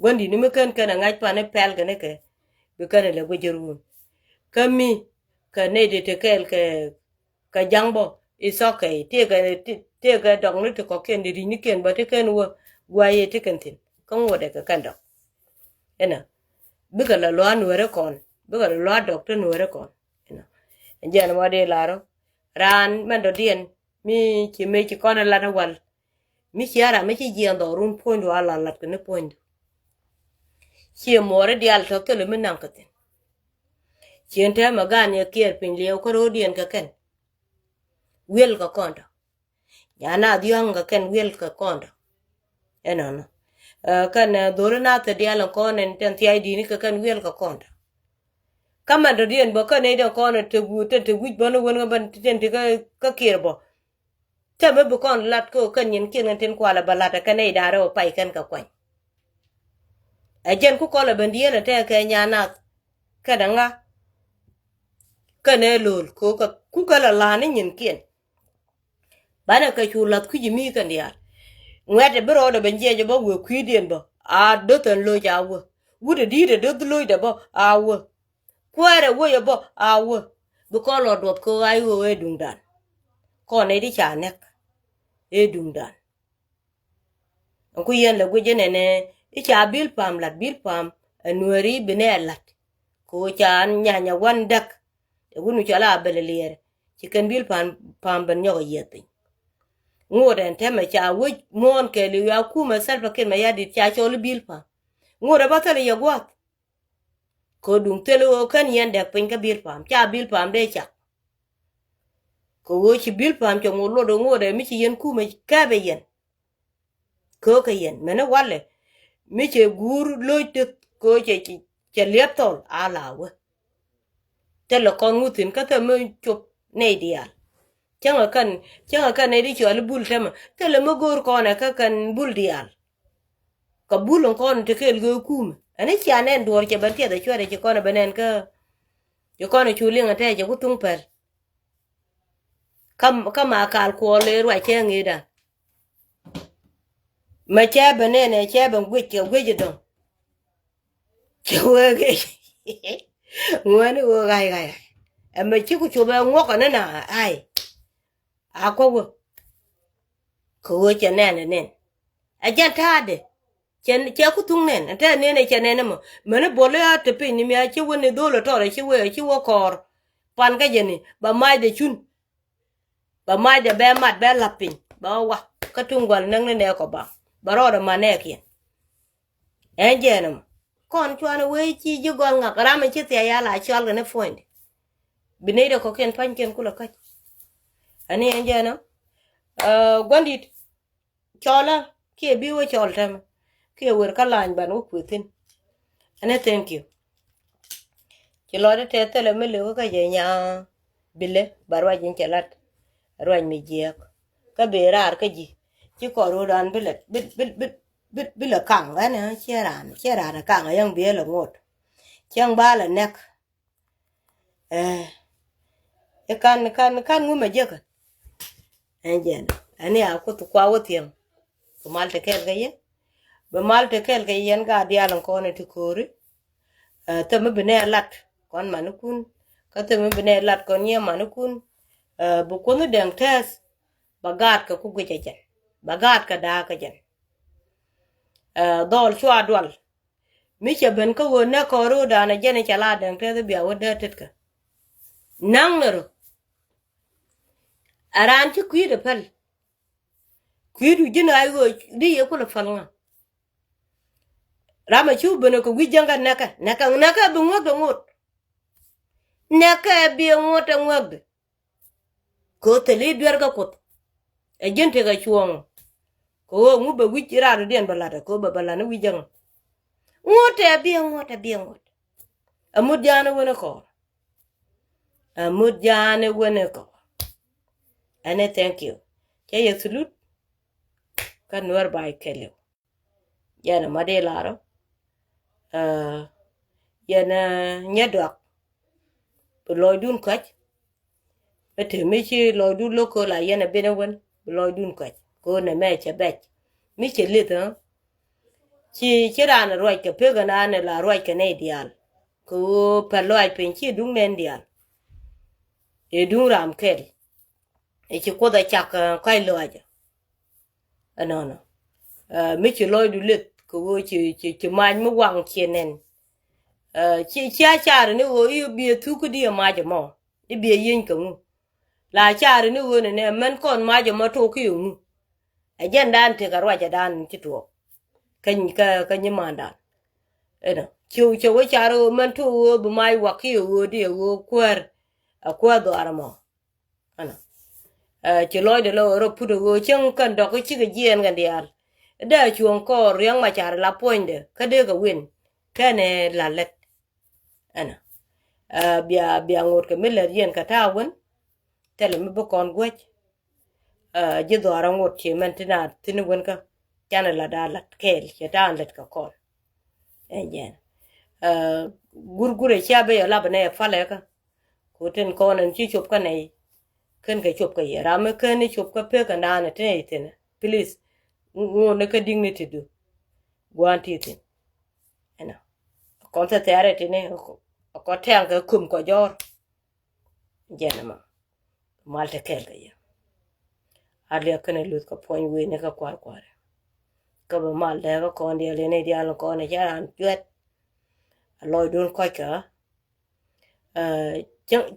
gua̱ndi̱t ni mi kän kɛn ɛ ŋa̱c pan i̱ pɛl kɛn ikɛ bi kän ilɛ guic i̱ ruun. Kä mi kɛ nɛy di ti kɛɛl kɛ kɛ ja̱ŋ bä. It's okay. Tëëkɛ tëëkɛ dɔk ni ti kɔ̱kiɛn di ri̱c ni kiɛn bä ti kɛn wä gua̱a̱c i̱ ti kɛn thi̱n kä ŋuɔ̱tdɛ kɛ kɛn dɔk. Inɔ bikɛ lɔ lua̱a̱ nueeri kɔn, bikɛ lɔ lua̱a̱ dɔk ti nueeri kɔn. Inɔ jɛn mɔ di lar raan mɛn dɔ̱diɛn mi ci mëë ci kɔn lat wal. Mi ci a ram mi ci jiɛɛn dhɔrun puɔ̱nydu a la lat kɛ ni puɔ̱nydu. Ci muɔɔri diaal tɔ̱ thilɛ mi naŋ kɛ thi̱n. Cien tɛmɛ gan yɛ kiɛɛr piny liɛw kä ro̱o̱diɛn kɛ kɛn. Wiɛl kɛ kɔn tɔ̱. Nyan a dhiɔ̱ŋ kɛ kɛn wiɛl kɛ kɔn tɔ̱. Ɛnɔnɔ kɛn dhori na thɛ diaal in kɔn in tɛn thiac di̱i̱ni kɛ kɛn wiɛl kɛ kɔn tɔ̱. Kä mɛn tɔ̱ diɛn bä kɛn nɛy dɛn kɔn in te wi̱c bä ni wen kɛ bän tɛn ti kä kiɛɛr bä. Tɛmɛ bi kɔn lat kä kɛn nyinkiɛn kɛn tin kualɛ bä lat ɛ kɛn nɛy da̱rɛ wä pay kɛn kɛ kuany. Ɛ jɛn ku kɔlɛ ben dieen ɛ tɛɛkɛ nyan nath kɛn ɛ ŋa. Kɛn ɛ lo̱l ko̱o̱kä ku kɛ lɛ la̱a̱n ni nyinkiɛn. Banɛ kɛ cu la̱th kui̱c mi kɛn diaal. Ŋuɛ̈tɛ bi rɔɔdɛ ben jiɛc ɛ bä wëë kui̱diɛn bä a do̱th ɛn loc a wä. Wut ɛ di̱i̱t ɛ do̱th locdɛ bä a wä. Kuäärɛ wec ɛ bä a wä. Bi kɔn lɔ duɔth ko̱o̱k a i̱ ɣöö ëë duŋdan. Kɔn ɛ di ca nɛk ëë duŋdan. Ɛn ku yɛn lɛ guic jɛ nɛnɛ i̱ ca bil pa̱a̱m la̱t bil pa̱a̱m ɛ nueeri bi nɛ ɛ la̱t. Kɛ ɣöö ca nyanya wan däk. Ɛ wun cɔl a bɛl liɛɛr ci kɛn bil pa̱a̱m ben nyɔk ɛ yiɛth piny. Ŋot ɛn tɛmɛ ca wec muɔ̱ɔ̱n kɛɛliw ya kumɛ Salva Kiir mɛ ya dit ca cɔl i̱ bil pa̱a̱m. Ŋot ɛ bä thil yɛ gua̱a̱th. Kɛ duŋ thil ɣöö kän yɛn dɛk piny kä bil pa̱a̱m ca bil pa̱a̱m dee cak. Kɛ ɣöö ci bil pa̱a̱m cɛ ŋot lot ɣöö ŋot ɛ mi ci yɛn kumɛ kɛpɛ yɛn. Köökä yɛn mɛni walɛ mi cɛ guur lo̱c ti köö cɛ liɛp thɔl a la wä. Thilɛ kɔn ŋuthin kä thil mi cop nɛy diaal. Cäŋɛ kɛn cäŋɛ kɛn nɛy di cɔal i̱ bul tämɛ thilɛ mi go̱o̱r kɔn ɛ kä kɛn bul diaal. Kɛ bul in kɔn ti kɛɛl gee kumɛ ɛn i̱ cia nɛn duɔɔr cɛ ben tiɛth ɛ cuɛt ɛ ci kɔn ɛ ben nɛn kä ci kɔn ɛ cu liŋ ɛ tɛɛ cɛ ku thuŋ pɛl. Kä ma kal kuɔl ëë ruac cɛ ŋi̱i̱dan. Mɛ cɛ bɛ nɛnɛ cɛ bɛ guic kɛ guic dɔ̱ŋ. Cɛ wee gec ŋuɛni wee ɣa̱c ɣa̱c. Ɛmɛ ci ku cop ɛ ŋuɔk ɛn ɛn a ai. A kuɔ wee kɛ wee cɛ nɛn ɛ nɛn. Ɛ jɛn ta̱a̱dɛ. Cɛ ku thuŋ nɛn ɛn tɛ nɛn ɛ cɛ nɛn ɛmɔ mɛni bol ɛ a te piny ni mi a ci wee ni dho̱l ɛ tɔr ɛ ci wee ɛ ci wee kɔɔr. Pan kä jɛ ni ba mac dɛ cun. Bɛ macdɛ bɛ mat bɛ la̱p piny bɛ wa kä tuŋ gua̱l näk ni nɛɛk kɔ ba bɛ rɔɔdɛ ma nɛɛkiɛn. Ɛn jɛɛn ɛmɔ kɔn cuanɛ wee ci ji̱ gɔl ŋak ram in ci thiac ya la cɔal kɛ ni puɔ̱nydɛ. Bi nɛy dɛ kɔ̱kiɛn pa̱nykiɛn kulɛ käc. Ɛn ni ɛn jɛɛn ɛmɔ gua̱ndit. Cɔlä kiɛ bi wä cɔl tɛmɛ kiɛ wer kä lany ban wä kuëthin. Ɛnɛ thank you. Ci lɔcdä tɛth thilɛ mi lëk kä jɛ nya bilɛ ba ruac in cɛ lat. Ruac mi jiɛk kä bi raar kä ji̱ ci kɔr ro̱dan bilɛ bilɛ kaŋ ɛnɛ ciɛ raan ciɛ raan kaŋ yäŋ bi ɛlɛ ŋot. Cäŋ ba lɛ nɛk. Ɛ i̱ kan kan kan ŋumɛ jek. Ɛn jɛn ɛn i̱ a kuoth kua wä thiɛŋ. Bi mal te kɛɛl kɛ yɛ bi mal te kɛɛl kɛ yɛn gaat diaal in kɔn in ti ko̱ri. Ɛ thämi bi nɛ lat kɔn manikun kä thämi bi nɛ lat kɔn nyiɛ manikun. Ɛ bi kuoth ni dɛŋ tɛth. Ba gaat kɛ ku guic ɛ jɛn ba gaat kɛ da̱a̱k kɛ jɛn. Ɛ dhɔl cua dual. Mi cɛ ben kä ɣöö nɛ kɔɔr ro̱o̱dan ɛ jɛn ɛ cɛ la dɛŋ tɛth bia wä dee tetkä. Naŋ ni rɔ. Ɛ raan ci kui̱dɛ päl. Kui̱du ji̱n a i̱ ɣöö di yɛ kulɛ päl ŋa. Ram ɛ ci wä ben ɛ kɛ wi̱c jäŋkä nɛkɛ nɛkɛ nɛkɛ bi ŋuäkdɛ ŋot. Nɛkɛ bi ŋot ɛ ŋuäkdɛ. Kɛ ɣöö thil i̱ duer kä kuoth. Ɛ ji̱n tekɛ cuɔ̱ɔ̱ŋ. Kɛ ɣöö ŋu bɛ wi̱c i̱ raadɔdiɛn bɛ la̱t ɛ kɛ ɣöö bɛ bɛ la̱t ni wi̱c jäŋä. Ŋot ɛ biɛ ŋot ɛ biɛ ŋot. Ɛ mut ja̱a̱n ɛ wen ɛ kɔɔr. Ɛ mut ja̱a̱n ɛ wen ɛ kɔɔr. Ɛn ɛ thank you. Cɛ yɛ thulut. Kä nuɛr ba ikɛliw. Yɛn ɛ ma dee lar ɔ. Yɛn ɛ nyɛ duak. Bi lɔcdun kɔc. Ɛ te mi ci lɔcdun lo̱k köl a yɛn ɛ ben ɛ wen bi lɔcdun kɔc kɛ ɣöö nɛmɛ cɛ bɛc. Mi cɛ lith ɛ ci ci raan ɛ ruac kɛ pek ɛn an ɛ la ruac kɛ nɛy diaal. Kɛ ɣöö pɛl lɔaac piny ci duŋ nɛn diaal. Ɛ duŋ ram kɛl. Ɛ ci kuoth ɛ cak kɔc lɔaacä. Ɛnɔnɔ mi ci lɔcdu lith kɛ Ɣöö ci, ci, ci mac mi waŋ ciɛ nɛn. Ci, ci a car ni ɣöö i̱ biɛ thuk kä diɛ mac ɛmɔ. I̱ biɛ yieny kɛ ŋu. La car ni ɣöö ni nɛ mɛn kɔn mac ɛmɔ tok ki ŋu. Ɛ jɛn dan tekɛ ruacɛ dan ci tuɔɔk. Kä, kä, kä nyimandan. Ɛnɔ. Ci, ci wä car ɣöö mɛn tok ɣöö bi mac wak ki ɣöö diɛ ɣöö kuäär. Ɛ kuäär dhɔaar ɛmɔ. Ɛnɔ. Ci lɔcdɛ lɔ rɔ put ɛ ɣöö cäŋ kɛn dɔk cikɛ jiɛɛn kɛn diaal. Dee cuɔ̱ŋ kɔɔr riäŋ ma car la puɔ̱nydɛ kä dee kɛ win kɛnɛ la lɛt. Ɛnɔ. Bia, bia ŋot kɛ mi lɛt yɛn kɛ ta̱a̱ wän. Thilɛ mi bi kɔn guäc. Ji̱ dhɔaar aŋot ci mɛn ti na thin wän kä canɛ la daa lat kɛɛl cɛ ta̱a̱ lɛt kɛ kɔn. Ɛn jɛn. Gur gur ɛ cia ben yɔ lap nɛ ɛ palɛ kä. Ku tin kɔn ɛn ci cop kä nɛy. Kän kɛ cop kä yɛ ram mi kän ni cop kä pek kɛ naan ɛ tin ɛ thin. Please. Ŋun ni kä dignity du. Guan ti thin. Ɛnɔ. Kɔn thɛ thɛɛrɛ tini. Kɔ tɛŋ kɛ kum kɔ jɔr. Jɛn ɛmɔ. Mal te kɛɛl kɛ yɛ. A liak kɛn a luth kɛ puɔ̱ny wen ni kɛ kuar kuar. Kä bɛ mal dee kä kɔn diaal in diaal kɔn a ca ran cuɛt. A lɔcdun kɔc kä.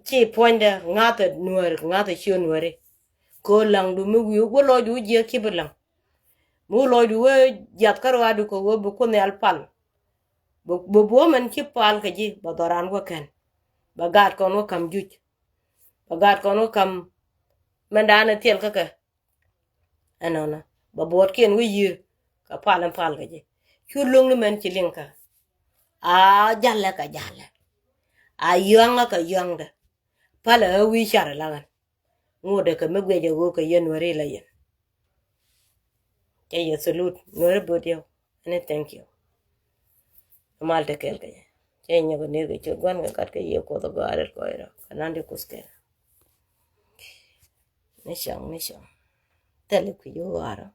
Ci puɔ̱nydɛ ŋa̱th a nuääri ŋa̱th a cio nuääri. Kɛ ɣöö laŋdu mi wi̱i̱ wä lɔcdu wä jiɛk ci bi laŋ. Mi wä lɔcdu wä jiath kä ruaadu kɛ ɣöö bi Kuoth Nhial pal. Bɛ buɔ̱m ɛn ci pal kɛ ji̱ bɛ dhɔran wä kɛn. Bɛ gaat kɔn wä ka̱m juc. Bɛ gaat kɔn wä ka̱m mɛn daanɛ thiɛl kä kɛ. Ɛnɔnɔ bɛ buɔtkiɛn wä yiër kɛ pal ɛn pal kɛ ji̱. Cu lo̱ŋni mɛn ci liŋ kä. A jalɛ kɛ jalɛ. A yɔ̱a̱ŋä kɛ yɔ̱a̱ŋdɛ. Palɛ ɣä wi̱i̱ car ɛ laŋän. Ŋotdɛ kɛ mi guiɛcɛ ɣöö kɛ yɛn nuääri la yɛn. Cɛ yɛ salute nuääri böt yɛ. Ɛn thank you. Mal te kɛɛl kɛ yɛ. Cɛ nyɔk ner kɛ ciöt gua̱n kɛ kat kɛ yɛ Kuoth ɛ gɔaa ret kɔc rɔ kɛ nan di Kuoth kɛɛl. Ni cɔŋ ni cɔŋ. Thɛl i̱ kui̱c ɣöö ɣaarä.